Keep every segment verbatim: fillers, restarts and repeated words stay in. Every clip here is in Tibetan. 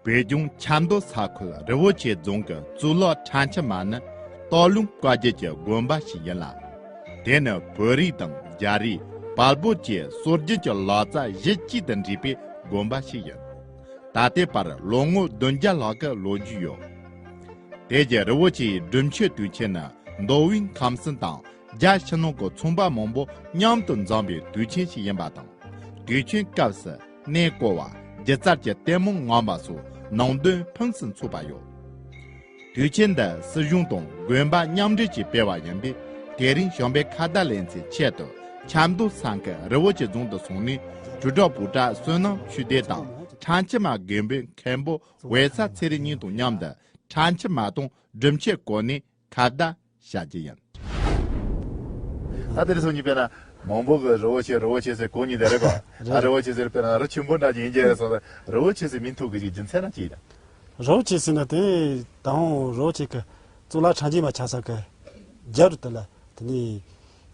བོད་ལྗོངས་ཆབ་མདོ་ས་ཁུལ་རི་བོ་ཆེ་རྫོང་གི་གཙུག་ལག་ཁྲ་ཆུ་མ་ནི་སྟག་ལུང་བཀའ་བརྒྱུད་ཀྱི་དགོན་པ་ཞིག་ཡིན་ལ། དེ་ནི་བོད་རིགས་དང་རྒྱ་རིགས་བལ་པོ་བཅས་སྲོལ་རྒྱུན་གྱི་ལག་རྩལ་གཞི་གཅིག་ཏུ་འདྲེས་པའི་དགོན་པ་ཞིག་ཡིན། ད་ལྟའི་བར་ལོ་ངོ་བདུན་བརྒྱ་ལྷག་གི་ལོ་རྒྱུས་ཡོད། དེ་རྗེས་རི་བོ་ཆེའི་སྒྲུབ་མཆོད་དུས་ཆེན་ནི་མདོ་དབུས་ཁམས་གསུམ་དང་རྒྱ་ཕྱི་ནང་གི་ཚོང་པ་མང་པོ་མཉམ་དུ་འཛོམས་པའི་དུས་ཆེན་ཞིག་ཡིན་པ་དང་། དུས་ཆེན་སྐབས་སུ་གནས་བསྐོར་བ། སྒྱུ་རྩལ་གྱི་ལྟད་མོ་མངོན་པ་སོགས་ནང་དོན་ཕུན་སུམ་ཚོགས་པ་ཡོད། དུས་ཆེན་འདི་སྲིད་གཞུང་དང་དགོན་པ་མཉམ་འབྲེལ་གྱིས་སྤེལ་བ་ཡིན་པས། དེ་རིང་བྱམས་པའི་ཁ་བརྡ་ལེན་ཚེ་ཆེད་དུ་ཆབ་མདོ་ས་ཁུལ་རི་བོ་ཆེ་རྫོང་དུ་སོང་ནས། ཇོ་བྲག་བུ་བྲག་བསོད་ནམས་ཆོས་སྡེ་དང་ཁྲ་ཆུ་མ་དགོན་པའི་མཁན་པོ་ཝེ་ས་ཚེ་རིང་གཉིས་དང་མཉམ་དུ་ཁྲ་ཆུ་མ་དང་སྒྲུབ་མཆོད་སྐོར་ནས་ཁ་བརྡ་བྱ་རྒྱུ་ཡིན། ད་དེ་རིང་སང་ཉིན་དཔེར་ན་མང་པོ་གི་རི་བོ་ཆེ་རི་བོ་ཆེ་ཟེར་གོ་ནི་དེ་རེད་གོ། ད་རི་བོ་ཆེ་ཟེར་དཔེར་ན་རི་ཆེན་པོ་འདྲ་ཅིག་ཡིན་གྱི་རེད་སོང་། རི་བོ་ཆེ་ཟེར་མིང་ཐོགས་གི་ཅིག་རྒྱུ་མཚན་ན་ཅི་ཡིན། རི་བོ་ཆེ་ཟེར་ན་དེ་ད་ཧོང་རི་བོ་ཆེ་གི་གཙུག་ལག་ཁྲ་ཆུ་མ་ཆགས་ས་གི་རྒྱབ་རུ་དེ་ལ་དེ་ནི་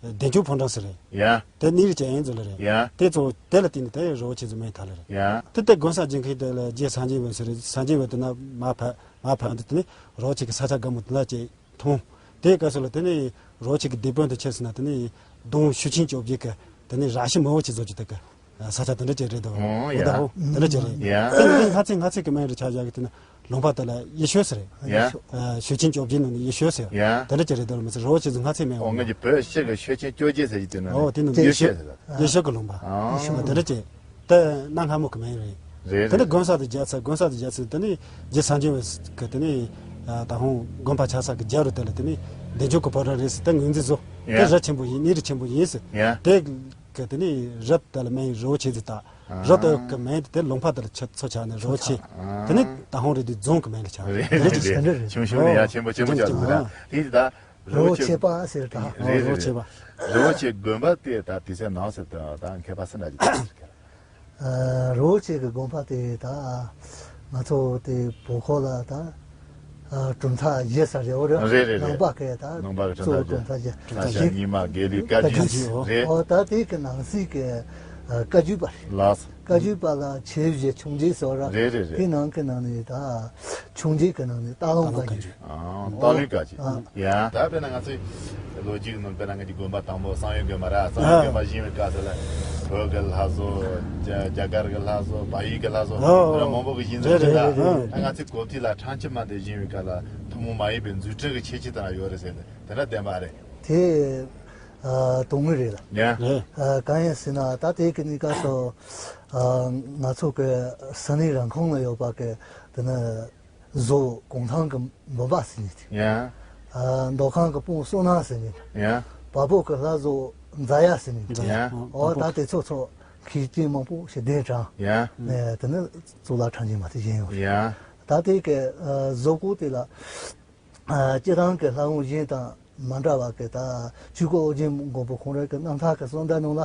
བདེ་མཆོག་ཕོ་བྲང་ཟེར་རེད། ཡ། དེ་གནས་རི་ཅན་ཡན་ཚོ་ལ་རེད། ཡ། དེ་ཚོ་དེ་ལ་བརྟེན་ནས་དེ་རི་བོ་ཆེ་ཟེར་མིང་ཐོགས་ལ་རེད། ཡ། དེ་དེ་དགོན་ས་བྱེད་མཁན་དེ་ལ་རྗེ་སངས་རྒྱས་འོད་ཟེར་རེད། སངས་རྒྱས་འོད་དེ་ན་མ་ཕ་མ་ཕ་འདི་དེ་ནི་རི་བོ་ཆེ་གི་ས་ཆ་དགའ་མོ་དེ་ལ་ཅིག་མཐོང་། དེའི་སྐབས་སུ་ལ་དེ་ནི་རི་བོ་ཆེ་གི་སྡིག་དཔོན་དུ་ཆེ་ཟེར་ན་དེ་ནི་ལྡོང་ཤུགས་ཆེན་བཅོ་བརྒྱད་ཀྱི་དེ་ནི་ར་ཤི་མི་བོ་ཆེ་བཟོ་རྒྱུ་དེ་གི་ས་ཆ་དེ་འདྲ་ཅིག་རེད་དོ། ཨོ་ཡ། འོ་ད་ཧོ་དེ་འདྲ་ཅིག་རེད། ཡ། དེ་ནི་ང་ཚེ་ང་ཚེ་གི་མིང་རུ་ཆགས་བཞག་གི་དེ་ནི་ལུང་པ་དེ་ལ་ཡེ་ཤོད་ཟེར་རེད། ཡ། ཨ་ཤུགས་ཆེན་བཅོ་བརྒྱད་ནང་ནས་ཡེ་ཤོད་ཟེར། ཡ། དེ་འདྲ་ཅིག་རེད་དོ། ལ་མི་ཚེ་རི་བོ་ཆེ་ཟེར་ང་ཚེ་མིང་ཨོ་ང་ཡེ་ཤོད་ཟེར། ཨོ་དེ་ནི་ཡེ་ཤོད་ཟེར། ཡེ་ཤོད་གི་ལུང་པ། ཨོ་དེ་འདྲ་ཅིག་དེ་གནའ་སྔ་མོ་གི་མིང་རེད། རེད་དེ་ནི་རེད། དགོན་ས་དེ་རྒྱ་ཚ་དགོན་ས་དེ་རྒྱ་ཚ་དེ་ནི་རྗེ་སངས་རྒྱས་པའི་གི་དེ་ནི་ད་ཧོང་དགོན་པ་ཆགས་ས་གི་རྒྱབ་རུ་དེ་ལ་དེ་ནི་བདེ་མཆོག་གི་ཕོ་བྲང་རེད་ཟེར། དེ་ངོས་འཛིན་བཟོ། དེ་ཡ། རི་ཆེན་པོ་ཡིན། གནས་རི་ཆེན་པོ་ཡིན་ཟེར། ཡ། དེ་གི་དེ་ནི་རི་དེ་ལ་མིང་རི་བོ་ཆེ་ཟེར་ད། རི་དེ་གི་མིང་དེ་དེ་ལུང་པ་དེ་ལ་ཆ་ཚོ་ཆགས་ནས་རི་བོ་ཆེ། དེ་ནི་ད་ཧོང་རི་དེ་རྫོང་གི་མིང་ལ་ཆགས། རེད་རེད་རེད། ཆུང་ཆུང་ནས་ཡ་ཆེན་པོ་ཆེན་པོ་ཆགས་འདུག་ར། དེ་ད། རི་བོ་ཆེ་པ་ཟེར་ད། རེད་རེད་རི་བོ་ཆེ་རེད། པ། རི་བོ་ཆེ་དགོན་པ་དེ་ད་དུས་ཚོད་ནང་ཟེར་ད་ད་མཁས་པ་སུ་འདྲ་ཅིག་ད་ཟེར་གི། ཨ་རི་བོ་ཆེ་གི་དགོན་པ་དེ་ད་ང་ཚོ་དེ་བོད་ཁོག་ལ་ད་ཨ་གྲུབ་མཐའ་བཞི་ཟེར་རེད། འོ་རེད། རེད་རེད་རེད། ནང་པ་གི་ད་ནང་པ་གི་གཙོ་བོ་གྲུབ་མཐའ་བཞི། གྲུབ་མཐའ་བཞི། ལྷ་ཞབས་ཉི་མ་དགེ་ལུགས་བཀའ་བརྒྱུད། བཀའ་བརྒྱུད། རེད། འོ་ད་དེ་གི་ནང་གསེས་གི་ཨ་བཀའ་བརྒྱུད་པ་རེད། ལགས། བཀའ་བརྒྱུད་པ་ལ་ཆེ་བཞི་ཆུང་བརྒྱད་ཟེར་བ་ར། རེད་རེད་རེད། དེ་ནང་གི་ནང་ནས་ད་ཆུང་བརྒྱད་ཀྱི་ནང་ནས་སྟག་ལུང་བཀའ་བརྒྱུད། ཨ་སྟག་ལུང་བཀའ་བརྒྱུད། ཨ། ཡ། ད་དཔེར་ན་ང་ཚོའི་ལོ་རྒྱུས་ནང་དཔེར་ན་ང་ཚོའི་དགོན་པ་དང་པོ་བསམ་ཡས་དགོན་པ་ར། བསམ་ཡས་དགོན་པ་བཞེངས་པའི་སྐབས་སུ་ལ་བོད་ཀྱི་ལྷ་བཟོ། རྒྱ་རྒྱ་གར་གྱི་ལྷ་བཟོ། བལ་ཡུལ་གྱི་ལྷ་བཟོ། ཨ། ར་མང་པོ་གི་བཞེངས་རེད་ཚུལ་རེད་ད། རེད་རེད། ད་ང་ཚོའི་གོ་ཐོས་ལ་ཁྲ་ཆུ་མ་དེ་བཞེངས་པའི་སྐབས་ལ་ཐུན་མོང་མ་ཡིན་པའི་རྫུ་འཕྲུལ་གྱི་ཁྱད་ཆོས་དེ་རང་ཡོད་རེད་ཟེར་ནས་དེ་འདྲ་བསྟན་པ་རེད། དེ། ཨ་དོན་དངོས་རེད་ལ། ཡ། རེད། ཨ་གང་ཡིན་ཟེར་ན་ད་དེ་གི་གནས་སྐབས་སུ་ཨ་ང་ཚོ་གི་ས་གནས་རང་ཁོངས་ལ་ཡོད་པ་གི་དེ་ནི་བཟོ་གུང་ཐང་གི་འབུམ་པ་ཟེར་ནི་དེ། ཡ། ཨ་མདོ་ཁམས་གི་སྤུངས་བསོད་ནམས་ཟེར་ནི་དེ། ཡ། བལ་པོ་གི་ལྷ་བཟོ་རྫ་ཡ་ཟེར་ནི་དེ། ཡ། འོ་ད་དེ་ཚོ་ཚོ་མཁས་ཅན་མང་པོ་ཞིག་གདན་དྲངས། ཡ། ནས་དེ་ནི་གཙུག་ལག་ཁྲ་ཆུ་མ་དེ་བཞེངས་ཡོད་རེད། ཡ། ད་དེ་གི་ཨ་བཟོ་བཀོད་དེ་ལ། ཨ་སྤྱིར་བཏང་གི་ལྷ་ཁང་གཞན་དང་མ་འདྲ་བ་གི་ད་ཆོས་སྐུ་ཨོ་རྒྱན་མགོན་པོ་ཁོང་རང་གི་རྣམ་ཐར་གྱི་གསུང་བརྡ་ནང་ལ་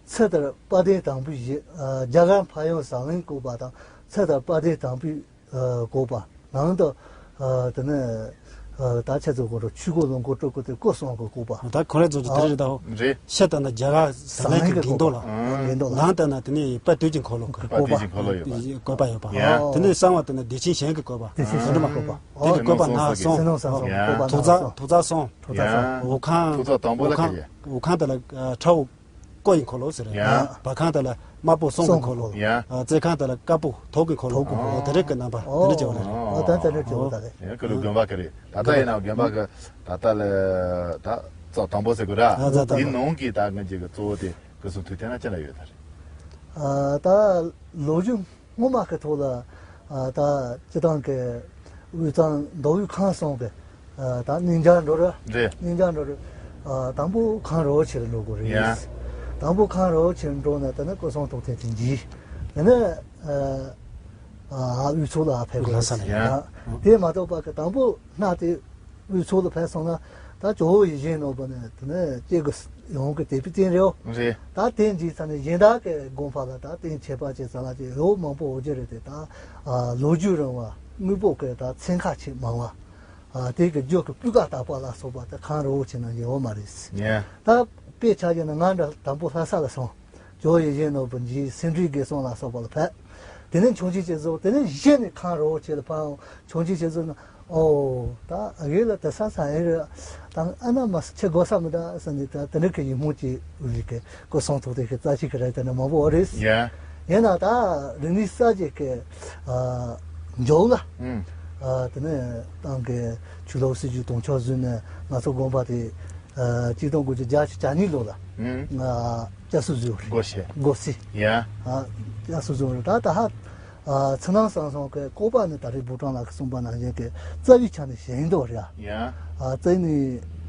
ཚེ་ལྟར་དཔལ་ལྡན་དམ་པའི་ཞིང་། ཨ་རྒྱ་གར་འཕགས་ཡུལ་ཟངས་གླིང་བཀོད་པ་དང་ཚེ་ལྟར་དཔལ་ལྡན་དམ་པའི་ཨ་བཀོད་པ་ནང་དུ་ཨ་དེ་ནས་ཨ་ད་ཆ་ཚོད་གོ་རོ་ཆོས་སྐུ་ལོངས་སྐུ་སྤྲུལ་སྐུ་དེ་སྐུ་གསུམ་གྱི་བཀོད་པ། ད་ཁོ་རེ་ཚོ་ཅི་དེ་རེད་ད་ཧོ། རེད། ཤེལ་ལྟར་ན་རྒྱ་གར་ཟངས་གླིང་གི་ཟངས་གླིང་གི་འགྲེང་རྡོ་ལ། ཨ་འགྲེང་རྡོ་ལ། ལངས་ལྟར་ན་དེ་ནས་དཔལ་དུས་ཀྱི་འཁོར་ལོ་གི་དཔལ་དུས་ཀྱི་འཁོར་ལོ་ཡོད་པ། བཀོད་པ་ཡོད་པ། ཡ། དེ་ནས་གསང་བ་ལྟར་ན་བདེ་ཆེན་ཞིང་གི་བཀོད་པ། བདེ་ཆེན་ཞིང་གི་བཀོད་པ། དེ་ནས་བཀོད་པ་སྣ་གསུམ། སྣ་གསུམ། ཡ། ཐུགས་བརྩེགས་ཐུགས་བརྩེགས་གསུམ། ཐུགས་བརྩེགས་གསུམ། འོག་ཁང་། ཐུགས་བརྩེགས་དང་པོ་ལ་འོག་ཁང་། ག་རེ། འོག་ཁང་དེ་ལ་ཁྲ་བོ་སྐོར་གྱི་འཁོར་ལོ་ཟེར། ཡ། བར་ཁང་དེ་ལ་དམར་པོ་གསུང་གི་འཁོར་ལོ། ཡ། རྩེ་ཁང་དེ་ལ་དཀར་པོ་ཐུགས་ཀྱི་འཁོར་ལོ། ཐུགས་ཀྱི་འཁོར་ལོ། དེ་རིགས་ཀྱི་རྣམ་པ་དེ་འདྲ་བྱས་པ་རེད། ཨོ་ད་དེ་འདྲ་བྱས་པ་ད་རེད། ཡ་ཀུ་ལུ་དགོན་པ་ག་རེ། ད་ལྟ་ཡིན་ན་དགོན་པ་གི་ད་ལྟ་ལ་ད་བརྩེགས་དང་པོ་ཟེར་དགོས་ར། ཨ་ད་ད་དེའི་ནང་གི་ད་ངེད་ཀྱི་གཙོ་བོ་དེ་སྐུ་གསུང་ཐུགས་རྟེན་ན་ཅི་འདྲ་ཡོད་ད་རེད། ཨ་ད་ལོ་རྒྱུས་སྔོན་མ་གི་ཐོག་ལ་ཨ་ད་སྤྱིར་བཏང་གི་དབུས་གཙང་མདོ་དབུས་ཁམས་གསུམ་གི་ཨ་ད་གནས་མཇལ་འགྲོ་ར། རེད། གནས་མཇལ་འགྲོ་ར། ཨ་དང་པོ་ཁམས་རི་བོ་ཆེ་ལ་འགྲོ་དགོས་རེད། ཡ། དང་པོ་ཁམས་རི་བོ་ཆེ་ལ་འགྲོ་ནས་དེ་ནས་སྐུ་གསུང་ཐུགས་རྟེན་དེ་མཇལ། དེ་ནས་ཨ་ཨ་དབུས་གཙང་ལ་ཕེབས་དགོས་རེད། ལྷ་ས་ལ། ཡ། དེ་མ་གཏོགས་པ་གི་དང་པོ་སྣ་དེ། དབུས་གཙང་ལ་ཕེབས་སོང་ན་ད་ཇོ་བོ་ཡིད་བཞིན་ནོར་བུ་ནི་དེ་ནས་སྐྱེ་དགུ་ཡོངས་ཀྱི་དད་པའི་རྟེན་རེད། རེད། ད་དེ་མཇལ་ཚར་ནས་གཞན་དག་གི་དགོན་པ་ལ་ད་རྟེན་ཁྱད་པར་ཅན་ཟ་ལ་ཅིག་ཡོད་མང་པོ་ཡོད་ཀྱི་རེད་དེ། ད་ལོ་རྒྱུས་རིང་བ་དངོས་པོ་གི་ད་ཚན་ཁ་ཆེས་མང་བ། དེ་གི་རྒྱུད་ཀྱི་སྤུས་ཀ་དག་པ་ལ་སོགས་པ་དེ་ཁམས་རི་བོ་ཆེ་ན་ཡོད་མ་རེད། ཡ། ད་དཔེ་ཆ་བཞག་ན་ང་འདྲ་དང་པོ་ལྷ་ས་ལ་སོང་། ཇོ་བོ་ཡིད་བཞིན་ནོར་བུ་མཇལ། སེ་འབྲས་དགེ་གསུམ་ལ་སོགས་པ་ལ་ཕེབས། དེ་ནས་ཆུང་ཆུང་བྱས་སོང་། དེ་ནས་གཞི་ནས་ཁང་རོ་བྱས་ལ་ཕར་ཆུང་ཆུང་བྱས་སོང་ན། ཨོ། ད་ཨ་གེ་ལ་དེ་ས་ས་ཨེ་རེད། ད་ཨ་ན་མ་ཆེ་དགོས་ས་མི་འདུག་ཟེར་ནས། ད་དེ་འདྲ་གི་ཡིད་སྨོན་གྱི་རིགས་ཀྱི་སྐུ་གསུང་ཐུགས་རྟེན་གྱི་རྩ་ཆེ་གི་རེད། དེ་འདྲ་མང་པོ་ཡོད་རེད། ཡ། ཡིན་ན་ད་རིག་གནས་གསར་བརྗེ་གི་ཨ་མཇུག་ལ། ཨ་དེ་ནས་ཏང་གི་ཆོས་ལུགས་སྲིད་ཇུས་དོན་འཁྱོལ་བཟོས་ནས། ང་ཚོ་དགོན་པ་དེ་ཨ་གཅིག་སྟོང་དགུ་བརྒྱ་བརྒྱད་ཅུ་གྱ་གཉིས་ལོ་ལ་ཨ་བསྐྱར་གསོ་བཟོས་པ་རེད། སྒོ་ཕྱེ། སྒོ་ཕྱེ། ཡ། ཨ་བསྐྱར་གསོ་བཟོས་པ་རེད། ད་ད་ཧ། ཨ་ཚེ་ནང་བསམ་སོང་གི་བཀོད་པ་ནི། ད་རེས་བུ་ཀྲང་ལགས་ཀྱིས་གསུངས་པ་ནང་བཞིན་གྱི་རྩ་བའི་ཆ་ནས་གཞན་དུ་རེད། ཡ། ཨ་རྩ་ནས་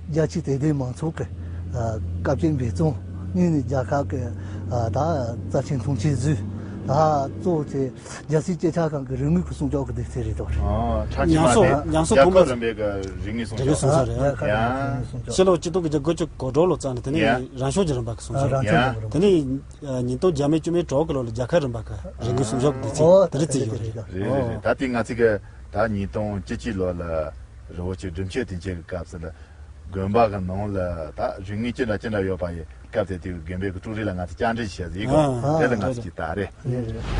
རྒྱ་ཆེའི་དད་ལྡན་མང་ཚོགས་ཀྱི་ཨ་བཀའ་བཀྱོན་འབད་བརྩོན། གཉིས་ནས་རྒྱལ་ཁབ་ཀྱི་ཨ་ད་རྩ་ཆེན་ཐོན་སྐྱེད་བཟོས། ད་གཙོ་བོ་དེ་རྒྱལ་སྲིད་སྤྱི་ཁྱབ་ཁང་གི་རིག་དངོས་ཀྱི་སྲུང་སྐྱོབ་ཀྱི་སྡེ་ཚན་རེད་དོ། ཨ་ཁྲ་ཆེ་ཉམས་མ་གསོ་དེ་ཉམས་གསོ་རྒྱལ་ཁབ་ཁོངས་རིམ་པའི་གི་རིག་དངོས་སྲུང་སྐྱོབ། རིག་དངོས་སྲུང་སྐྱོབ་རེད། ཡ། ཁ་ཡ། ཁ་སྲུང་སྐྱོབ། ཕྱི་ལོ་གཅིག་སྟོང་དགུ་བརྒྱ་དགུ་བཅུ་གོ་དྲུག་ལོ་ཙམ་ནས་དེ་ནས་ཡ། རང་སྐྱོང་ལྗོངས་རིམ་པ་གི་སྲུང་སྐྱོབ། ཡ། དེ་ནས་ཉིས་སྟོང་བརྒྱ་མེད་བཅུ་མེད་དྲུག་གི་ལོ་ལ་རྒྱལ་ཁབ་རིམ་པ་གི་རིག་དངོས་སྲུང་སྐྱོབ་སྡེ་ཚན་ཨོ་དེ་རིགས་བརྩིས་ཡོད་རེད། རེད་རེད་རེད། ད་དེ་ང་ཚོ་གི་ད་ཉིས་སྟོང་བཅུ་གཅིག་ལོ་ལ་རི་བོ་ཆེ་སྒྲུབ་མཆོད་དུས་ཆེན་གྱི་སྐབས་སུ་ལ་དགོན་པ་གི་ནང་ལ་ད་རིག་དངོས་ཅི་འདྲ་ཅི་འདྲ་ཡོད་པ་ཡི་སྐབས་དེ་དུས་དགོན་པའི་གི་ཀྲུའུ་རེན་ལ་ང་ཚོ་བཅར་འདྲི་བྱས་ཟིན་གོ། ཨ་དེ་ལ་ང་ཚོ་ཅིག་ད་རེད། རེད་རེད།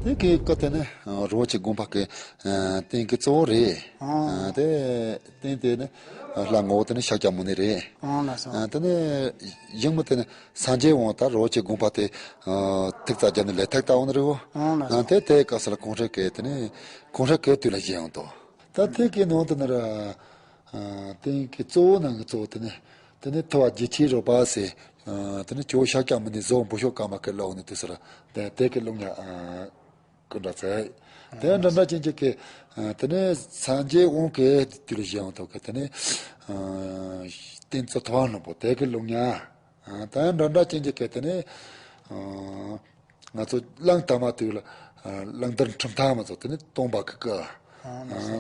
དེ་གི་སྐབས་དེ་ནི་རི་བོ་ཆེ་དགོན་པ་གི་རྟེན་གྱི་གཙོ་བོ་རེད། ཨ་དེ་རྟེན་དེ་ནི་ལྷ་ངོ་བོ་དེ་ནི་ཤཱཀྱ་མུ་ནེ་རེད། ཨང་ལགས་སོ། ཨ་དེ་ནི་ཡང་མོ་དེ་ནི་སངས་རྒྱས་དབང་ད་རི་བོ་ཆེ་དགོན་པ་དེ་ཨ་ཐིག་རྩ་བརྒྱབ་ནས་ལས་ཐག་བཏབ་འོང་ནི་རེད་བོ། ཨང་ལགས་སོ། ཨ་དེ་དེའི་སྐབས་སུ་ལ་ཁོང་ཧྲེ་གེ་དེ་ནི་ཁོང་ཧྲེ་གེ་དུས་ལ་བཞེངས་འོང་དོ། ད་དེ་གི་ནང་དུ་ནི་ར་ཨ་རྟེན་གྱི་གཙོ་བོ་ནང་གི་གཙོ་བོ་དེ་ནི་དེ་ནི་ཐུབ་པ་རྗེ་ཆེན་རོལ་པ་ཟེར། ཨ་དེ་ནི་ཇོ་བོ་ཤཱཀྱ་མུ་ནེ་གཟུགས་བོ་ཤོ་ཀ་མ་གི་ལོག་ནི་དུས་སུ་ར་དེ་དེ་གི་ལུགས་ཉག་ཨ། སྐུ་འདྲ་ཚེ། དེ་འདྲ་འདྲ་ཅན་ཅིག་གི་དེ་ནས་སངས་རྒྱས་དབང་གི་དུས་ལ་བཞེངས་ཐོག་གི་དེ་ནས་རྟེན་གཙོ་ཐོག་ནོར་བུ་དེ་གི་ལུགས་ཉག་དེ་འདྲ་འདྲ་ཅན་ཅིག་གི་དེ་ནས་ང་ཚོ་གླང་དར་མ་དུས་ལ་གླང་དར་ཁྲིམས་ཐག་མ་ཚོ་དེ་ནས་སྟོང་པ་གི་ཀ་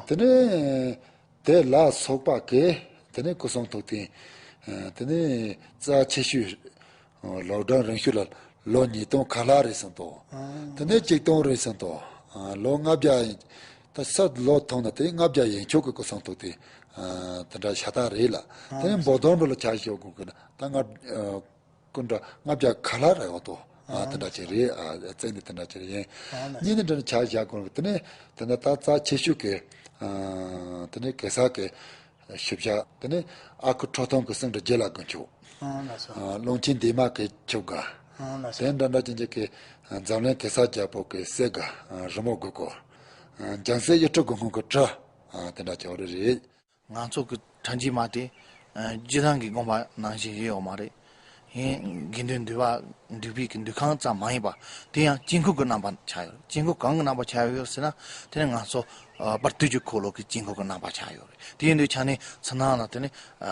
དེ་ནས། དེ་ལ་སོགས་པ་གིས་དེ་ནས་སྐུ་གསུང་ཐུགས་རྟེན། དེ་ནས་རྩ་ཆེ་ཤོས། ལོ་གྲངས་རིང་ཤོས་ལ་ལོ་ཉིས་སྟོང་ཁ་ལྷག་རེད་ཟེར་འདུག་དེ་ནས་གཅིག་སྟོང་རེད་ཟེར་འདུག་ལོ་ལྔ་བརྒྱ་ཡིན། ད་ས་ལོ་ཐོང་ན་དེ་ལྔ་བརྒྱ་ཡན་ཆོད་ཀྱི་སྐུ་གསུང་ཐུགས་རྟེན། དེ་འདྲ་ཤ་སྟག་རེད་ལ། དེ་ནས་འབོ་དོང་འགྲོ་ལ་ཆ་ཞོག་དགོས་ཀྱི་ན་ད་ང་། སྐུ་འདྲ་ལྔ་བརྒྱ་ཁ་ལྷག་རེད་འོ་དོ། ཨ་དེ་འདྲ་ཅིག་རེད། ཨ་བཙན་ནི་དེ་འདྲ་ཅིག་རེད། ཡིན་གཉིས་ནི་འདྲ་ནི་ཆ་བཞག་དགོས་དེ་ནས་དེ་ནས་ད་རྩ་ཆེ་ཤོས་ཀྱི་ཨ་དེ་ནས་གེ་སར་གྱི་ཞིབ་ཆ་དེ་ནས་ཨ་ཁུ་ཁྲོ་ཐུང་གི་སེང་འབྲུ་རྗེ་ལ་དཀོན་མཆོག་ཨ་ཀློང་ཆེན་འདན་མ་གི་ཆིབས་ཀ་དེ་འདྲ་འདྲ་ཅན་ཅིག་གི་འཛམ་གླིང་གེ་སར་རྒྱལ་པོ་གི་སྲས་ཀ་རི་མོ་དགུ་སྐོར་འཇང་སྲས་གཡུ་ཁྲི་དགུ་སྔོན་གྱི་བྲུ་དེ་འདྲ་ཅིག་འོ་རེད་རེད། ང་ཚོ་གི་ཁྲ་འཇིགས་མ་དེ་ཨ་སྤྱིར་བཏང་གི་དགོན་པ་ནང་བཞིན་ཡོད་ཡོད་མ་རེད། ཡིན་དགེ་འདུན་འདུས་པ་འདུས་པའི་གི་འདུས་ཁང་ཙམ་མ་ཡིན་པ་དེ་ཡང་དཀྱིལ་འཁོར་གྱི་རྣམ་པ་ཆགས་ཡོད་རེད། དཀྱིལ་འཁོར་གང་གི་རྣམ་པ་ཆགས་ཡོད་ཟེར་ན་དེ་ནི་ང་ཚོ་ཨ་དཔལ་དུས་ཀྱི་འཁོར་ལོ་གི་དཀྱིལ་འཁོར་གྱི་རྣམ་པ་ཆགས་ཡོད་རེད། དེ་ཡིན་དུས་ཆ་ནས་ཕྱི་ནང་ལ་དེ་ནི་ཨ་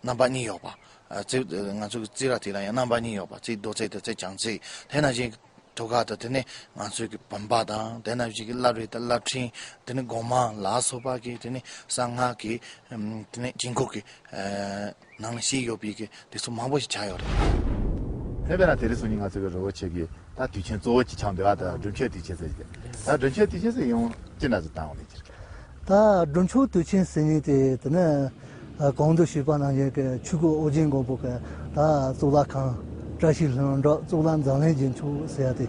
རྣམ་པ་གཉིས་ཡོད་པ། ཨ་རྩིབས་ང་ཚོ་གི་རྩིབས་ར་དེ་ལ་ཡང་རྣམ་པ་གཉིས་ཡོད་པ། རྩིབས་རྡོ་རྩིབས་དང་རྩིབས་བྱང་རྩིབས་དེ་ནང་བཞིན་ཐུགས་ཀ་དང་དེ་ནས་ང་ཚོའི་གི་བུམ་པ་དང་དེ་ནང་བཞིན་གྱི་བླ་རེ་དང་བླ་ཕྲེང་དེ་ནས་སྒོ་མང་ལ་སོགས་པ་གི་དེ་ནས་གསང་སྔགས་ཀྱི་དེ་ནས་དཀྱིལ་འཁོར་གྱི་ནང་ལ་བཤད་ཡོད་པའི་གི་དེ་ཚོ་མང་པོ་ཞིག་ཆགས་ཡོད་རེད། དེ་བས་ན་དེ་རིང་སང་ཉིན་ང་ཚོའི་གི་རི་བོ་ཆེ་གི་ད་དུས་ཆེན་གཙོ་བོ་གཅིག་ཆགས་འདུག་ཨ་ད་སྒྲུབ་མཆོད་དུས་ཆེན་ཟེར་གི་ད་སྒྲུབ་མཆོད་དུས་ཆེན་ཟེར་ཡོང་ཅི་འདྲ་ཟེར་བཏང་བ་ལས་ཀྱི་རེད། ད་སྒྲུབ་མཆོད་དུས་ཆེན་ཟེར་མཁན་དེ་དེ་ནི་གོང་དུ་ཞུས་པ་ནང་བཞིན་གྱི་ཆོས་སྐུ་ཨོ་རྒྱན་མགོན་པོ་གི་ད་གཙུག་ལག་ཁང་བཀྲ་ཤིས་ལྷུན་གྲུབ་གཙུག་ལག་འཛམ་གླིང་རྒྱན་མཆོག་ཟེར་ཡ་དེ་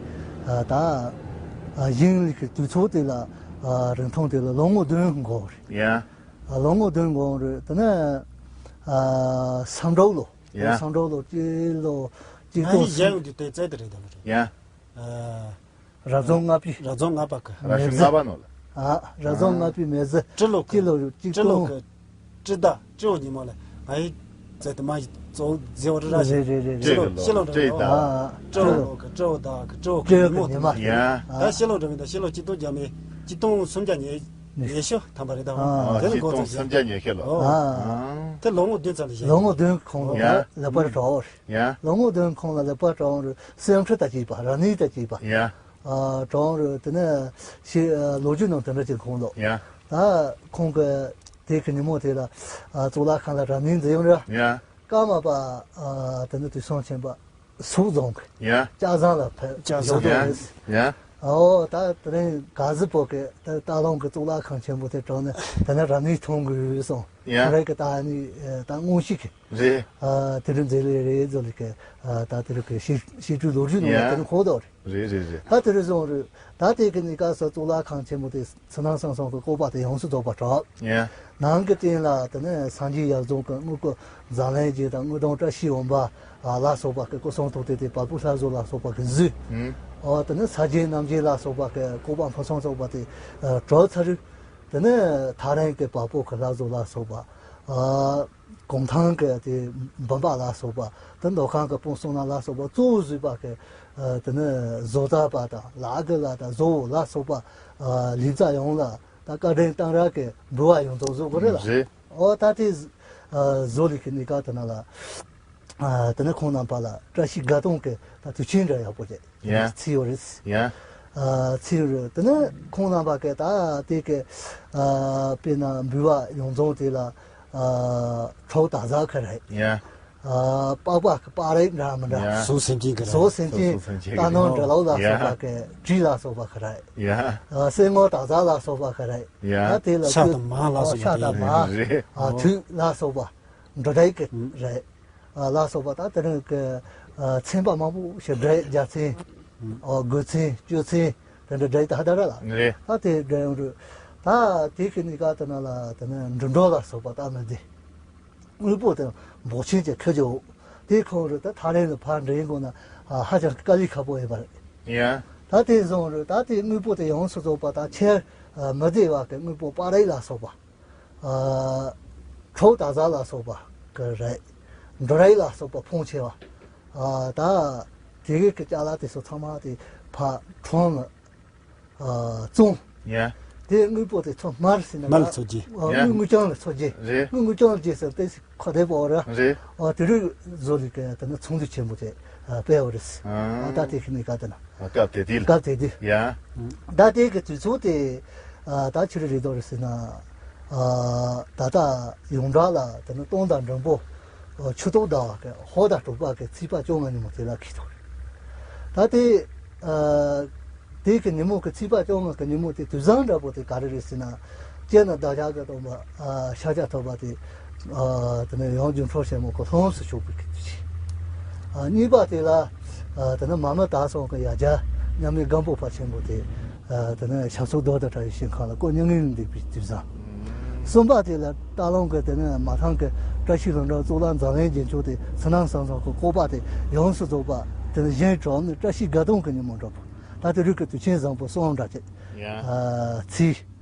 ད་གཞུང་ལུགས་ཀྱི་དུས་ཚོད་དེ་ལ་རིང་ཐུང་དེ་ལ་ལོ་ངོ་བདུན་འགོར་རེད། ཡ། ལོ་ངོ་བདུན་འགོར་རེད། དེ་ནི་ཨ་བསམ་གྲུབ་ལོ། ཡ། བསམ་གྲུབ་ལོ་སྤྱི་ལོ་གཅིག་ང་སྟོང་ཡི་གཞན་ཡོད་དུས་དེ་བཙལ་དེ་རེད་དམ་རེད། ཡ། ཨ། རབ་བྱུང་ལྔ་པའི་རབ་བྱུང་ལྔ་པ་གི་རབ་བྱུང་ལྔ་པ་ནོ་ལ། ཨ། རབ་བྱུང་ལྔ་པའི་མེ་བཟའ་སྤྱི་ལོ་གི་སྤྱི་ལོ་གཅིག་སྤྱི་ལོ་སྟོང་གི་སྤྱི་ཟླ་སྤྱི་བོ་ཉི་མ་ལ་ང་ཡི་བཙལ་དེ་མ་ཡི་གཙོ་བོ་མཛེས་བོ་རི་ར་ཞིག་རེད་རེད་རེད། སྤྱི་ལོ་སྤྱི་ལོ་སྤྱི་ཟླ། འདྲ་བོ་སྤྱི་ཟླ། སྤྱི་བོ་གི་སྤྱི་བོ་ཟླ་གི་སྤྱི་བོ་གི་སྤྱི་ཉི་མ། ཉི་མ། ཡ། ད་སྤྱི་ལོ་འདྲ་མིན་ད་སྤྱི་ལོ་གཅིག་སྟོང་བརྒྱ་མེད་གཅིག་སྟོང་སུམ་བརྒྱ་ཉེར་ཉེར་བཞི་ཐམ་པ་རེད་དམ། ཨ་དེ་ནི་གཅིག་གོང་སྟོང་ཚེ་སུམ་བརྒྱ་ཉེར་བཞི་ལོ། ཨ། དེ་ལོ་ངོ་བདུན་ཙམ་ལ་བཞེངས། ལོ་ངོ་བདུན་གོང་ལ་ཡ། ལེགས་པར་གྲགས། ཡ། ལོ་ངོ་བདུན་གོང་ལ་ལེགས་པར་གྲགས་རུ་སེམས་ཁྲལ་ད་བྱས་པ་ར་ནི་ད་བྱས་པ། ཡ། ཨ་གྲགས་རུ་དེ་ནས་ཤི་ལོ་རྒྱུས་ནང་དེ་འདྲ་ཅིག་ཁོང་ལོ། ཡ། ད་ཁོང་གི་དེ་གི་ཉིན་མོ་དེ་ལ་ཨ་གཙུག་ལག་ཁང་ལ་ར་ནི་འཛིན་ཡོང་ར། ཡ། ཀརྨ་པ་ཨ་དེ་ནས་དུས་སང་ཆེན་པ་སུག་རྫོང་གི་ཡ། ལྕགས་ཟམ་ལ་ཕེབས་ལྕགས་ཟམ་བཞུགས་ཡ། ཡོད་རེད། ཡ། ཨོ་ད་དེ་རིང་ག་ཟི་པོ་གི་ད་སྟག་ལུང་གི་གཙུག་ལག་ཁང་ཆེན་པོ་དེ་དྲངས་ནས་དེ་ནས་ར་ནི་མཐོང་དགོས་སོང་། ཡ། ཁོ་རང་གི་ད་ནི་ད་དངོས་གཞི་གི་རེད། ཨ་དེ་རིང་མཛད་ལས་རེད་ཟེར་ལས་ཀི་ཨ་ད་དེ་རིང་གི་ཤི་ཤི་དུས་ལོ་རྒྱུས་ནང་ལ་ཡ། དེ་རིང་གོ་ད་རེད། རེད་རེད་རེད། ད་དེ་རེད་བཟུང་རེད། ད་དེ་གི་གནས་སྐབས་སུ་གཙུག་ལག་ཁང་ཆེན་མོ་དེ་ཕྱི་ནང་གསང་གསུམ་གྱི་བཀོད་པ་དེ་ཡོངས་སུ་རྫོགས་པ་གྲུབ། ཡ། ནང་གི་སྟེང་ལ་དེ་ནས་སངས་རྒྱས་ཡར་འཛོམས་ཀྱི་དངོས་པོ་ཛམ་ལན་རྒྱན་དང་དངུལ་སྒྲོམ་བཀྲ་ཤིས་འོད་འབར་ལ་སོགས་པ་གི་སྐུ་གསུང་ཐུགས་རྟེན་དེ་བལ་པོ་ལྷ་བཟོ་ལ་སོགས་པ་གི་གཟུགས། ཨོ་དེ་ནས་ས་རྒྱན་རྣམ་རྒྱན་ལ་སོགས་པ་གི་བཀོད་པ་ཕུན་སུམ་ཚོགས་པ་དེ་གྲུབ་ཚར་རེད། དེ་ནས་ཐག་རིང་གི་བལ་པོ་གི་ལྷ་བཟོ་ལ་སོགས་པ། གུང་ཐང་གི་དེ་འབུམ་པ་ལ་སོགས་པ། དེ་མདོ་ཁམས་ཀྱི་སྤུངས་གསུམ་ན་ལ་སོགས་པ་གཙོ་བོ་བཟོས་པ་གི། དེ་ནི་བཟོ་ལྟ་པ་དང་ལག་གི་ལ་དང་བཟོ་བོ་ལ་སོགས་པ། ལེགས་བྱ་ཡོངས་ལ་ད་བཀའ་དྲིན་གཏང་རག་གི་འབུལ་བ་ཡོངས་རྫོགས་བཟོ་དགོས་རེད་ལ། རེད། ཨོ་ད་དེ་བཟོ་ལས་ཀྱི་གནས་སྐབས་དེ་ན་ལ། དེ་ནི་ཁོང་རྣམ་པ་ལ་བཀྲ་ཤིས་དགའ་སྟོན་གྱི་ད་དུས་ཆེན་འདྲ་ཡག་པོ་རེད། ཡ། ཚིག་ཡོད་རེད། ཡ། ཨ་ཚིག་ཡོད་རེད། དེ་ནས་ཁོང་རྣམ་པ་གིས་ད་དེ་གི་ཨ་དཔེར་ན་འབུལ་བ་ཡོངས་རྫོགས་དེ་ལ་ཨ་ཁྲོ་བོ་དར་ཟབ་གི་རེད། ཡ། ཨ་པགས་པ་གི་པགས་རིགས་འདྲ་མི་འདྲ། ཡ། ཟོ་སེམས་ཅན་གི་རེད། ཟོ་སེམས་ཅན། ཟོ་སེམས་ཅན་གི་རྟ་ནོར་འབྲི་ལོག་ལ་སོགས་པ་གི་དྲི་ལ་སོགས་པ་གི་རེད། ཡ། ཨ་སེར་སྔོ་དར་ཟབ་ལ་སོགས་པ་གི་རེད། ཡ། ད་དེ་ལ་ཤ་དང་མར་ལ་སོགས་པ་ཤ་དང་མར། རེད། ཨ་དུག་ལ་སོགས་པ་འབྲུ་རིགས་གི་རེད། ལ་སོགས་པ་ད་དེ་རིང་གི་ཚན་པ་མང་པོ་ཞིག་འདྲ་རྒྱལ་ཚན། དགོས་ཚན་སྤྱོད་ཚན་དེ་འདྲ་འདྲ་ད་ཧ་ད་ར་ལ། རེད། ད་དེ་འདྲ་ཡོང་དུས་ད་དེ་གི་གནས་སྐབས་དེ་ན་ལ་དེ་ནས་འབྲུ་འགྲོ་ལ་སོགས་པ་ད་མི་བདེ། དངོས་པོ་དེ་འབོག་ཆེན་གྱི་ཁུ་བྱུག་དེ་ཁོང་རུ་ད་ཐག་རིང་ལ་ཕར་འདྲེན་དགོས་ན་ཧ་ཅང་དཀའ་ལས་ཁག་པོ་ཡིན་པ་རེད། ཡ། ད་དེ་བཟུང་རུ་ད་དེ་དངོས་པོ་དེ་ཡོངས་སུ་རྫོགས་པ་ད་ཁྱེར་མི་བདེ་བ་གི་དངོས་པོ་པགས་རིགས་ལ་སོགས་པ། ཁྲོ་བོ་དར་ཟབ་ལ་སོགས་པ་གི་རེད། འབྲུ་རིགས་ལ་སོགས་པ་ཕོན་ཆེ་བ། ད་དེ་གི་གི་ཅ་ལག་དེ་ཚོ་ཚང་མ་དེ་ཕར་ཁྲོམ་ལ་བཙོང་། ཡ། དེ་དངོས་པོ་དེ་ཚོ་མར་ཟིན་ན་མར་ལ་འཚོ་རྒྱུ། ཡ། དངུལ་དངུལ་རྐྱང་ལ་འཚོ་རྒྱུ། རེད། དངུལ་དངུལ་རྐྱང་ལ་རྒྱུ་ཟེར་ཏེ་ཁ་བདེ་པོ་ར། རེད། དེ་རུ་བཟོ་ལས་ཀ་དེ་ནི་ཚོང་འདུས་ཆེན་པོ་དེ་སྤེལ་བ་རེད། ད་དེ་གི་གནས་སྐབས་དེ་ན། སྐབས་དེ་དུས་ལ། སྐབས་དེ་དུས། ཡ། ད་དེ་གི་དུས་ཚོད་དེ་ད་ཆི་རེ་རེད་དོ་རེད་ཟེར་ན། ད་ལྟ་ཡོངས་གྲགས་ལ་དེ་ནི་སྟོན་ཟླ་འབྲིང་པོ་ཆུ་སྟོད་ཟླ་བ་གི་ཧོར་ཟླ་དྲུག་པ་གི་ཚེས་པ་བཅོ་ལྔ་ཉིན་མོ་དེ་ལ་འཁེལ་འདུག་ད་དེ་དེ་གི་ཉིན་མོ་གི་ཚེས་པ་བཅོ་ལྔ་གི་ཉིན་མོ་དེ་དུས་བཟང་འདྲ་པོ་དེ་ག་རེ་རེད་ཟེར་ན། སྤྱིར་ན་བདག་ཅག་གི་སྟོན་པ་ཤཱཀྱ་ཐུབ་པ་དེ། དེ་ནས་ཡང་སྒྱུ་འཕྲུལ་ཆེན་མོ་གི་ལྷུམས་སུ་ཞུགས་པའི་དུས་ཆེན། གཉིས་པ་དེ་ལ། དེ་ནས་མ་མི་དྭགས་གསུམ་གྱི་ཡ་གྱལ་མཉམ་མེད་སྒམ་པོ་པ་ཆེན་པོ་དེ། དེ་ནས་ཞབས་སོར་རྡོ་དང་བྲལ་བའི་ཞིང་ཁམས་ལ་སྐུ་མྱ་ངན་ལས་འདས་པའི་དུས་བཟང་། གསུམ་པ་དེ་ལ་སྟག་ལུང་གི་དེ་ནས་མ་ཐང་གི་བཀྲ་ཤིས་ལྷུན་གྲུབ་གཙུག་ལག་འཛམ་གླིང་རྒྱན་མཆོག་དེ་ཕྱི་ནང་གསང་གསུམ་གྱི་བཀོད་པ་དེ་ཡོངས་སུ་རྫོགས་པ་དེ་ནས་བཞེངས་གྲུབ་ནས་བཀྲ་ཤིས་དགའ་སྟོན་གྱི་ཉིན་མོ་འགྲོ་བ། ད་དེ་རིང་གི་དུས་ཆེན་བཟང་པོ་གསུམ་འདྲ་ཅིག་ཚེས།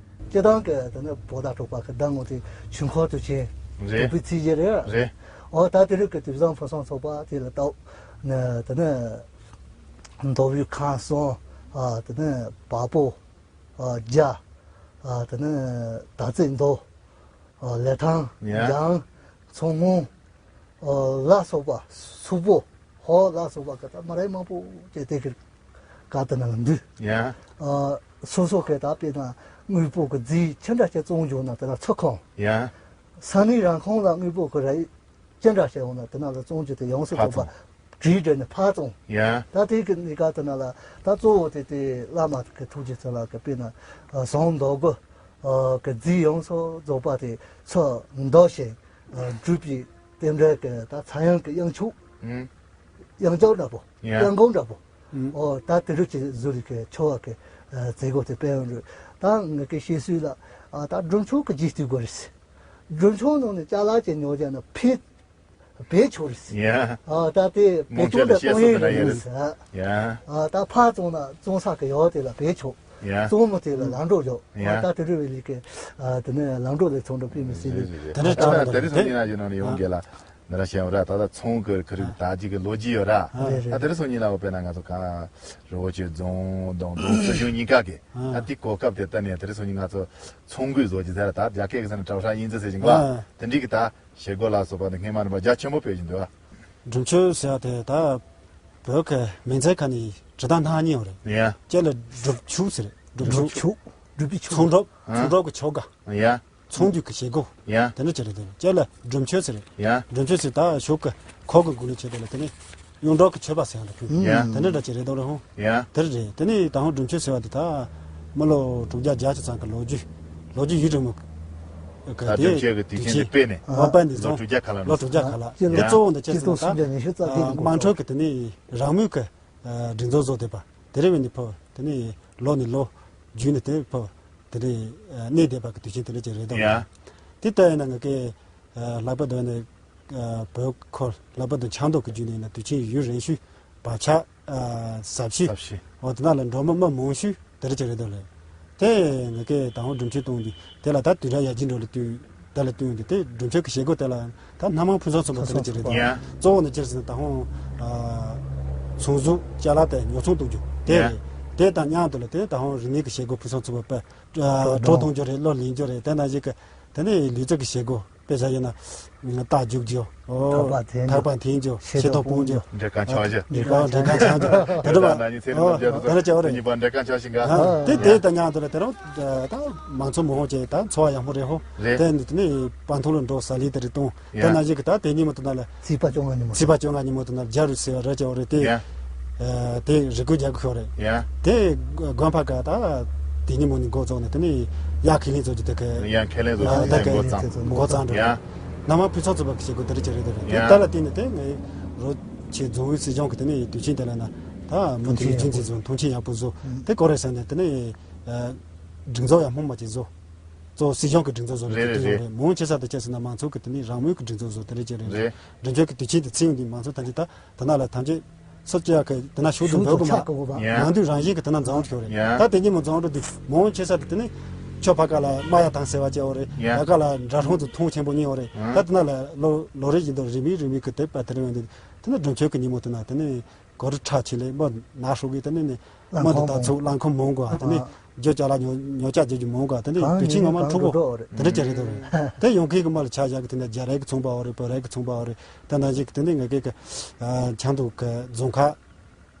སྤྱིར་བཏང་གི་དེ་ནི་བོད་ཟླ་དྲུག་པ་གི་ཟླ་ངོ་དེ་ཆོས་འཁོར་དུས་ཆེན་རེད། དྲུག་པའི་ཚེས་གཞི་རེད། རེད། འོ་ད་དེ་རིང་གི་དུས་བཟང་ཕུན་སུམ་ཚོགས་པ་དེ་ལ་བལྟ། ནི་དེ་ནི་མདོ་དབུས་ཁམས་གསུམ། དེ་ནི་བལ་པོ། རྒྱ། དེ་ནི་དར་རྩེ་མདོ། ལི་ཐང་། ཡ། འཇང་། མཚོ་སྔོན། ལ་སོགས་པ་སུག་པོ། ཧོར་ལ་སོགས་པ་གི་ད་མི་རིགས་མང་པོ་ཅིག་དེ་གི་ག་དེ་ན་ལ་འདུས། ཡ། སོ་སོ་གི་ད་དཔེར་ན་དངོས་པོ་གི་རྫས་ཅི་འདྲ་ཞིག་བཙོང་འཇོག་ན་དེ་ན་ཚུར་ཁང་། ཡ། ས་གནས་རང་ཁོངས་ལ་དངོས་པོ་གི་རིགས་ཅི་འདྲ་ཞིག་ཡོང་ན་དེ་ན་ལ་བཙོང་རྒྱུ་དེ་ཡོངས་སུ་རྫོགས་པ་གྲས་སྒྲིག་ནས་ཕར་བཙོང་། ཡ། ད་དེ་གི་གནས་སྐབས་དེ་ན་ལ་ད་གཙོ་བོ་དེ་དེ་བླ་མ་གི་ཐུགས་རྗེ་ཚེ་ལ་གི་དཔེར་ན་ཟངས་མདོག་དགུ་གི་རྫས་ཡོངས་སུ་རྫོགས་པ་དེ་ཚུར་འདོགས་ཤིང་། སྒྲུབ་པའི་རྟེན་འབྲེལ་གྱི་ད་ཚངས་དབྱངས་ཀྱི་དབྱངས་ཆུ། ཨུམ། དབྱངས་ཅན་འདྲ་པོ། ཡ། དབྱངས་གོང་འདྲ་པོ། ཨུམ། ཨོ་ད་དེ་རུ་ཅིག་བཟོ་རིགས་ཀྱི་ཆོ་བ་གི་མཛད་སྒོ་དེ་སྤེལ་ཡོང་རུ། ད་ངེད་ཀྱི་བཤད་སྲོལ་ལ་ཨ་ད་སྒྲུབ་མཆོད་ཀྱི་རྗེས་བསྟུད་དགོས་རེད། སྒྲུབ་མཆོད་ནང་ནས་ཅ་ལག་ཅིག་ཉོ་བྱས་ན་ཕེ་བེད་ཆོག་རེད། ཡ། ཨ་ད་དེ་བེད་སྤྱོད་འདྲ་གཏོང་ཡས་རེད་ཟེར། ཡ། ཨ་ད་ཕར་བཙོང་ན་བཙོང་ས་གི་ཡོད་དེ་ལ་བེད་ཆོག་ཡ། བཙོང་མི་དེ་ལ་ལམ་འགྲོ་ཡོད། ཡ། ཨ་ད་དེ་རུ་བའི་ལས་ཀའི་ཨ་དེ་ནས་ལམ་འགྲོ་ལས་ཚོང་འགྲོ་སྤེལ་མི་སྲིད་ལས། དེ་འདྲ་ད་ཅང་ད་རེས་སང་ཉིན་ན་ཡིན་ནོ་ནི་ཡོང་གི་ལ། ནི་ར་ཤེས་ཡོད་ར། ད་ལྟ་ཚོང་གི་ཁ་རིག་ད་ཅིག་གི་ལོ་རྒྱུས་ཡོད་ར། རེད་རེད། ད་དེ་རེས་སང་ཉིན་ལ་འོ་དཔེར་ན་ང་ཚོ་གང་རི་བོ་ཆེ་རྫོང་དང་རྫོང་སྲིད་གཞུང་གཉིས་ཀ་གི་ད་དེ་གོ་སྐབས་དེ་ལྟ་ནས་དེ་རེས་སང་ཉིན་ང་ཚོ་ཚོང་འགུལ་བཟོ་རྒྱུ་ཟེར་ར། ད་རྒྱ་སྐད་གི་ས་ནས་གྲྭ་ཧྲ་ཡིན་ཙི་ཟེར་ཞིང་ལ་དེ་འདྲའི་གི་ད། བྱེད་སྒོ་ལ་སོགས་པ་ནི་སྔས་མ་རིམ་པ་རྒྱ་ཆེན་པོ་སྤེལ་བཞིན་འདུག་ཨ། སྒྲུབ་མཆོད་ཟེར་བ་དེ་ད་བོད་ཀྱི་མིང་ཚིག་ཁ་ནས་བྲིས་སྟངས་སྣ་གཉིས་ཡོད་རེད། ཡ། གཅིག་ལ་སྒྲུབ་མཆོད་ཟེར་རེད། སྒྲུབ་མཆོད། སྒྲུབ་མཆོད། སྒྲུབ་པའི་མཆོད། ཚོང་སྒྲུབ། ཡ། ཚོང་སྒྲུབ་ཀྱི་བྱེད་སྒོ། ཡ། དེ་འདྲ་ཅིག་རེད་དེ། གཅིག་ལ་སྒྲུབ་མཆོད་ཟེར་རེད། ཡ། སྒྲུབ་མཆོད་ཟེར་ད་ཞོགས་ཀྱི་ཁོག་གི་སྒོ་ནས་བྱེད་དེ་ལ་དེ་ནས། གཡུང་དྲུང་གི་མཆོད་པ་ཟེར་ཡང་འདུག་ཡ། དེ་འདྲ་འདྲ་ཅིག་རེད་དོ་རེད་ཧོ། ཡ། དེ་རེད། དེ་ནས་ད་ཧོ་སྒྲུབ་མཆོད་ཟེར་བ་དེ་ད་མི་ལོ་དྲུག་བརྒྱ་བརྒྱད་ཅུ་ཙམ་གི་ལོ་རྒྱུས། ལོ་རྒྱུས་ཡུན་རིང་མོ་གི་ད་དེ་སྒྲུབ་མཆོད་ཀྱི་དུས་ཆེན་དེ་སྤེལ་ནས་བ་པ་འདི་ལོ་ཚོ་དྲུག་བརྒྱ་ཁ་ལ་ལོ་དྲུག་བརྒྱ་ཁ་ལ། ཡ། དེ་གཙོ་བོ་འདི་ཅི་ཟེར་ན་ད་དམངས་ཁྲོད་ཀྱི་དེ་ནས་རང་མོས་ཀྱི་སྒྲིག་འཛུགས་བཟོ་བསྡད་པ། དེ་རིང་བའི་ནི་ཕོ་དེ་ནི་ལོ་ནི་ལོ་རྒྱུས་ནི་དེ་ཕོ་དེ་ནི་གནས་བསྡད་པ་གི་དུས་ཆེན་དེ་འདྲ་ཅིག་རེད་དོ། ཡ། དེ་ལྟ་ཡིན་ན་ང་གི་ལྷག་པར་དུ་ནི་བོད་ཁོ་ལྷག་པར་དུ་ཆབ་མདོ་གི་རྒྱུད་ནས་ན་དུས་ཆེན་ཡུན་རིང་ཤོས་བག་ཆགས་ཟབ་ཤོས། ཟབ་ཤོས། འོ་དེ་ན་ལ་འགྲོ་མི་མི་མང་ཤོས་དེ་འདྲ་ཅིག་རེད་དོ་ལེ། དེ་ང་གི་ད་ཧོང་སྒྲུབ་མཆོད་གཏོང་དུས་དེ་ལ་ད་དུས་རབས་ཡར་རྒྱས་འགྲོ་ལ་བསྟུན། དེ་ལ་བསྟུན་ཏེ་དེ་སྒྲུབ་མཆོད་ཀྱི་བྱེད་སྒོ་དེ་ལ་ད་སྣ་མང་ཕུན་སུམ་ཚོགས་པ་དེ་འདྲ་ཅིག་རེད། ཡ། གཙོ་བོ་ནི་ཅི་ཟེར་ན་ད་ཧོང་ཚོང་ཟོག་ཅ་ལག་དེ་ཉོ་ཚོང་གཏོང་རྒྱུ་དེ་ཡ། རེད། དེ་དང་མཉམ་དུ་ལ་དེ་ད་ཧོང་རིག་གནས་ཀྱི་བྱེད་སྒོ་ཕུན་སུམ་ཚོགས་པ་དཔེ་གྲོ་གྲོ་གཏོང་རྒྱུ་རེད། གློ་ལེན་རྒྱུ་རེད། དེ་ནང་བཞིན་གྱི་དེ་ནས་ལུས་རྩལ་གྱི་བྱེད་སྒོ་དཔེ་ཆ་ཡིན་ན་རྟ་རྒྱུག་རྒྱུ། འོ་ཐག་པ་འཐེན་རྒྱུ། ཐག་པ་འཐེན་རྒྱུ། ཤེལ་ཏོག་སྤུངས་རྒྱུ། འབྲས་རྐང་ཆག་རྒྱུ། འབྲས་རྐང་འབྲས་རྐང་ཆག་རྒྱུ་དེ་འདྲ་བ། ད་ནི་ཚེ་རིང་ལ་རྒྱ་དེ་ཚོ་དེ་འདྲ་བྱ་བ་རེད། གཉིས་པ་འབྲས་རྐང་ཆག་ཤིང་ག་ད་དེ་དེ་ལྟ་མཉམ་དུ་ལ་དེ་རང་ད་མང་ཚོགས་མང་ཆེ་ད་འཚོ་བ་ཡག་མོ་རེད་ཧོ། རེད། དེ་ནི་དེ་ནི་སྤང་ཐང་ལ་འགྲོ་ས་ལི་དེ་རེད་གཏོང་། དེ་ཡ། ནང་བཞིན་གྱི་ད་དེ་ཉིན་མོ་དེ་ན་ལ་ཚེས་པ་བཅོ་ལྔ་ཉིན་མོ་ཚེས་པ་བཅོ་ལྔ་ཉིན་མོ་དེ་ན་རྒྱ་རུ་ཟེར་བ་ར་བྱ་བ་རེད་དེ། ཡ། དེ་རི་ཁུལ་རྒྱ་ཁུལ་ཤོག་རེད། ཡ། དེ་དགོན་པ་ག་ད་དེ་ཉིན་མོ་ནི་འགོ་བཙུགས་ནས་དེ་ནི་ཡ་ཁས་ལེན་བཟོ་རྒྱུ་དེ་ག་ཡ་ཁས་ལེན་བཟོ་རྒྱུ་ད་ག་འགོ་བརྩམས། འགོ་བརྩམས་འགྲོ། ཡ། སྣ་མང་ཕུན་སུམ་ཚོགས་པ་གི་བྱེད་སྒོ་དེ་རེད་ཅེས་རེད་དེ་རེད། ཡ། དེ་ལ་བརྟེན་ནས་དེ་ངའི་རོ་ཆེ་རྫོང་ཨུད་སྲིད་གཞུང་གི་དེ་ནི་དུས་ཆེན་དེ་ལ་ན་ད་མུ་མཐུད་རྒྱུན་འཛིན་བཟོ་མཐོང་ཆེན་ཡག་པོ་བཟོ་དེ་གོ་རེད་ཟེར་ནས་དེ་ནི་སྒྲིག་འཛུགས་ཡག་མོ་མ་ཅིག་བཟོ། གཙོ་བོ་སྲིད་གཞུང་གི་སྒྲིག་འཛུགས་བཟོ་རེད། རེད་དེ་རེད་དེ་ཡོད་རེད། རེད། མང་ཆེ་ས་དེ་ཆ་ཟེར་ན་མང་ཚོགས་ཀྱི་དེ་ནི་རང་མོས་ཀྱི་སྒྲིག་འཛུགས་བཟོ་དེ་རེད་ཅེས་རེད། རེད། སྒྲིག་འཛུགས་ཀྱི་དུས་ཆེན་དེ་ཚིག་འདི་མང་ཚོགས་ཐམས་ཅད་ད་ད་ན་ལ་ཐམས་ཅད་སུ་ཅི་ཡག་གི་དེ་ན་ཤུགས་དུ་འབོད་གི་མ་ཡ། ནང་དུས་རང་བཞིན་གྱི་དེ་ན་འཛོམས་ཤོར་རེད། ཡ། ད་དེ་ཉིན་མོ་འཛོམས་འགྲོ་དུས་མང་ཆེ་ས་དེ་དེ་ནི་ཆོས་ཕ་ག་ལ་མ་ཡ་དང་ཟེར་བ་ཅེས་འོ་རེད། ཡ། ཡ་ག་ལ་འདྲ་སྲོང་དུ་མཐོང་ཆེན་པོ་ཉིན་འོ་རེད། ཡ། ད་དེ་ན་ལ་ལོ་ལོ་རེ་བཞིན་དུ་རིམ་པས་རིམ་པས་ཀྱི་དེ་པ་དེ་རིང་འདི་དེ་ནི་སྒྲུབ་མཆོད་ཀྱི་ཉིན་མོ་དེ་ན་དེ་ནི། གོ་རུ་ཁྲ་ཆེ་ལེ་མོ་ན་ཧྲུག་གི་དེ་ནི་ནི་མོ་འདི་ད་ཚུགས་རླངས་འཁོར་མང་གོ་དེ་ནི་རྒྱུ་ཅ་ལག་ཉོ་ཉོ་ཆ་རྒྱུ་རྒྱུ་མང་གོ་དེ་ནི་དུས་ཆེན་ངོ་མ་འཁྲུག་གོ་དེ་འདྲ་ཅི་རེད་དོ་རེད། དེ་ཡོང་མཁན་གི་མོ་ལ་ཆ་བཞག་གི་དེ་ནི་རྒྱ་རིགས་ཚོང་པ་འོ་རེད། བོད་རིགས་ཚོང་པ་འོ་རེད། དེ་ནང་བཞིན་གི་དེ་ནི་ངེད་ཀྱི་ཆང་འདུག་གི་རྫོང་ཁ་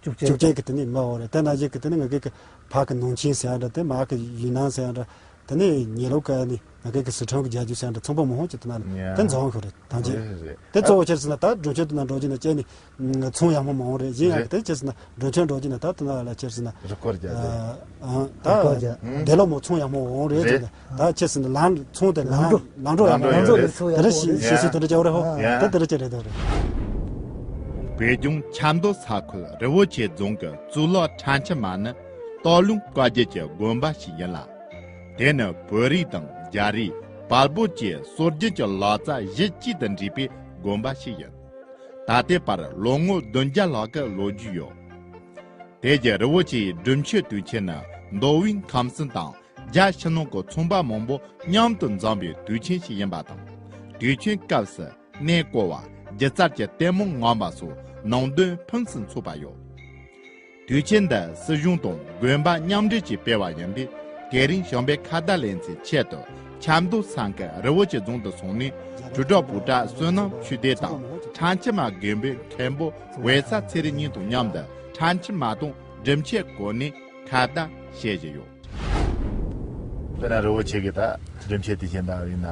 བཅུ་བཅུ་བཅས་གི་དེ་ནི་མོ་འོ་རེད། དེ་ནང་བཞིན་གི་དེ་ནི་ངེད་ཀྱི་ཕ་གི་ནང་ཆེན་ཟེར་ཡ་འདྲ་དེ་མ་གི་ཡུན་ནན་ཟེར་ཡ་འདྲ། དེ་ནས་ཉེ་ལོ་ཀ་ནི་ང་གེ་གི་སི་ཁྲོན་གི་རྒྱལ་རྒྱུ་ཟེར་འདྲ་ཚོང་པ་མང་ཆེ་དེ་ན་ལ་དེ་འཛོམས་ཁོ་རེད་ཐང་ཆེ། རེད་རེད། དེ་གཙོ་བོ་ཆེར་ཟེར་ན་ད་སྒྲུབ་མཆོད་དེ་ན་འགྲོ་རྒྱུ་ན་ཅེ་ནི་ཚོང་ཡག་མོ་མང་རེད། གཞན་ཡང་གི་དེ་ཆེར་ཟེར་ན་སྒྲུབ་མཆོད་འགྲོ་རྒྱུ་ན་ད་དེ་ན་ལ་ཆེར་ཟེར་ན་རི་སྐོར་རྒྱག་རེད། ཨང་ད་རི་སྐོར་རྒྱག་ཨང་། དེ་ལོ་མོ་ཚོང་ཡག་མོ་འོང་རེད་རེད། ཟེར་ན་ད་ཆེར་ཟེར་ན་ལམ་ཚོང་དེ་ལམ་ལམ་འགྲོ་ཡག་མོ་ལམ་འགྲོ་ཡག་མོ་རེད། དེ་རེད་ཤེས་ཤེས་སུ་དེ་འདྲ་བྱ་བ་རེད་ཧོ། ཡ། དེ་དེ་རེད་ཅེ་རེད་དོ་རེད། བོད་ལྗོངས་ཆབ་མདོ་ས་ཁུལ་རི་བོ་ཆེ་རྫོང་གི་གཙུག་ལག་ཁྲ་ཆུ་མ་ནི་སྟག་ལུང་བཀའ་བརྒྱུད་ཀྱི་དགོན་པ་ཞིག་ཡིན་ལ། དེ་ནི་བོད་རིགས་དང་རྒྱ་རིགས་བལ་པོ་བཅས་སྲོལ་རྒྱུན་གྱི་ལག་རྩལ་གཞི་གཅིག་ཏུ་འདྲེས་པའི་དགོན་པ་ཞིག་ཡིན། ད་ལྟའི་བར་ལོ་ངོ་བདུན་བརྒྱ་ལྷག་གི་ལོ་རྒྱུས་ཡོད། དེ་རྗེས་རི་བོ་ཆེའི་སྒྲུབ་མཆོད་དུས་ཆེན་ནི་མདོ་དབུས་ཁམས་གསུམ་དང་རྒྱ་ཕྱི་ནང་གི་ཚོང་པ་མང་པོ་མཉམ་དུ་འཛོམས་པའི་དུས་ཆེན་ཞིག་ཡིན་པ་དང་། དུས་ཆེན་སྐབས་སུ་གནས་བསྐོར་བ། སྒྱུ་རྩལ་གྱི་ལྟད་མོ་ངོམ་པ་སོགས་ནང་དོན་ཕུན་སུམ་ཚོགས་པ་ཡོད། དུས་ཆེན་འདི་སྲིད་གཞུང་དང་དགོན་པ་མཉམ་འབྲེལ་གྱིས་སྤེལ་བ་ཡིན་པས། དེ་རིང་བྱམས་པའི་ཁ་བརྡ་ལེན་ཚེ་ཆེད་དུ་ཆབ་མདོ་ས་ཁུལ་རི་བོ་ཆེ་རྫོང་དུ་སོང་ནས་ཁྲུ་ཀྲོ་བུ་ཀྲ་བསོད་ནམས་ཆོས་སྡེ་དང་ཁྲ་ཆུ་མ་དགོན་པའི་མཁན་པོ་ཝེ་ས་ཚེ་རིང་གཉིས་དང་མཉམ་དུ་ཁྲ་ཆུ་མ་དང་སྒྲུབ་མཆོད་སྐོར་ནས་ཁ་བརྡ་བྱེད་བཞིན་ཡོད། དཔེར་ན་རི་བོ་ཆེ་གི་ད་སྒྲུབ་མཆོད་དུས་ཆེན་དང་ཡིན་ན་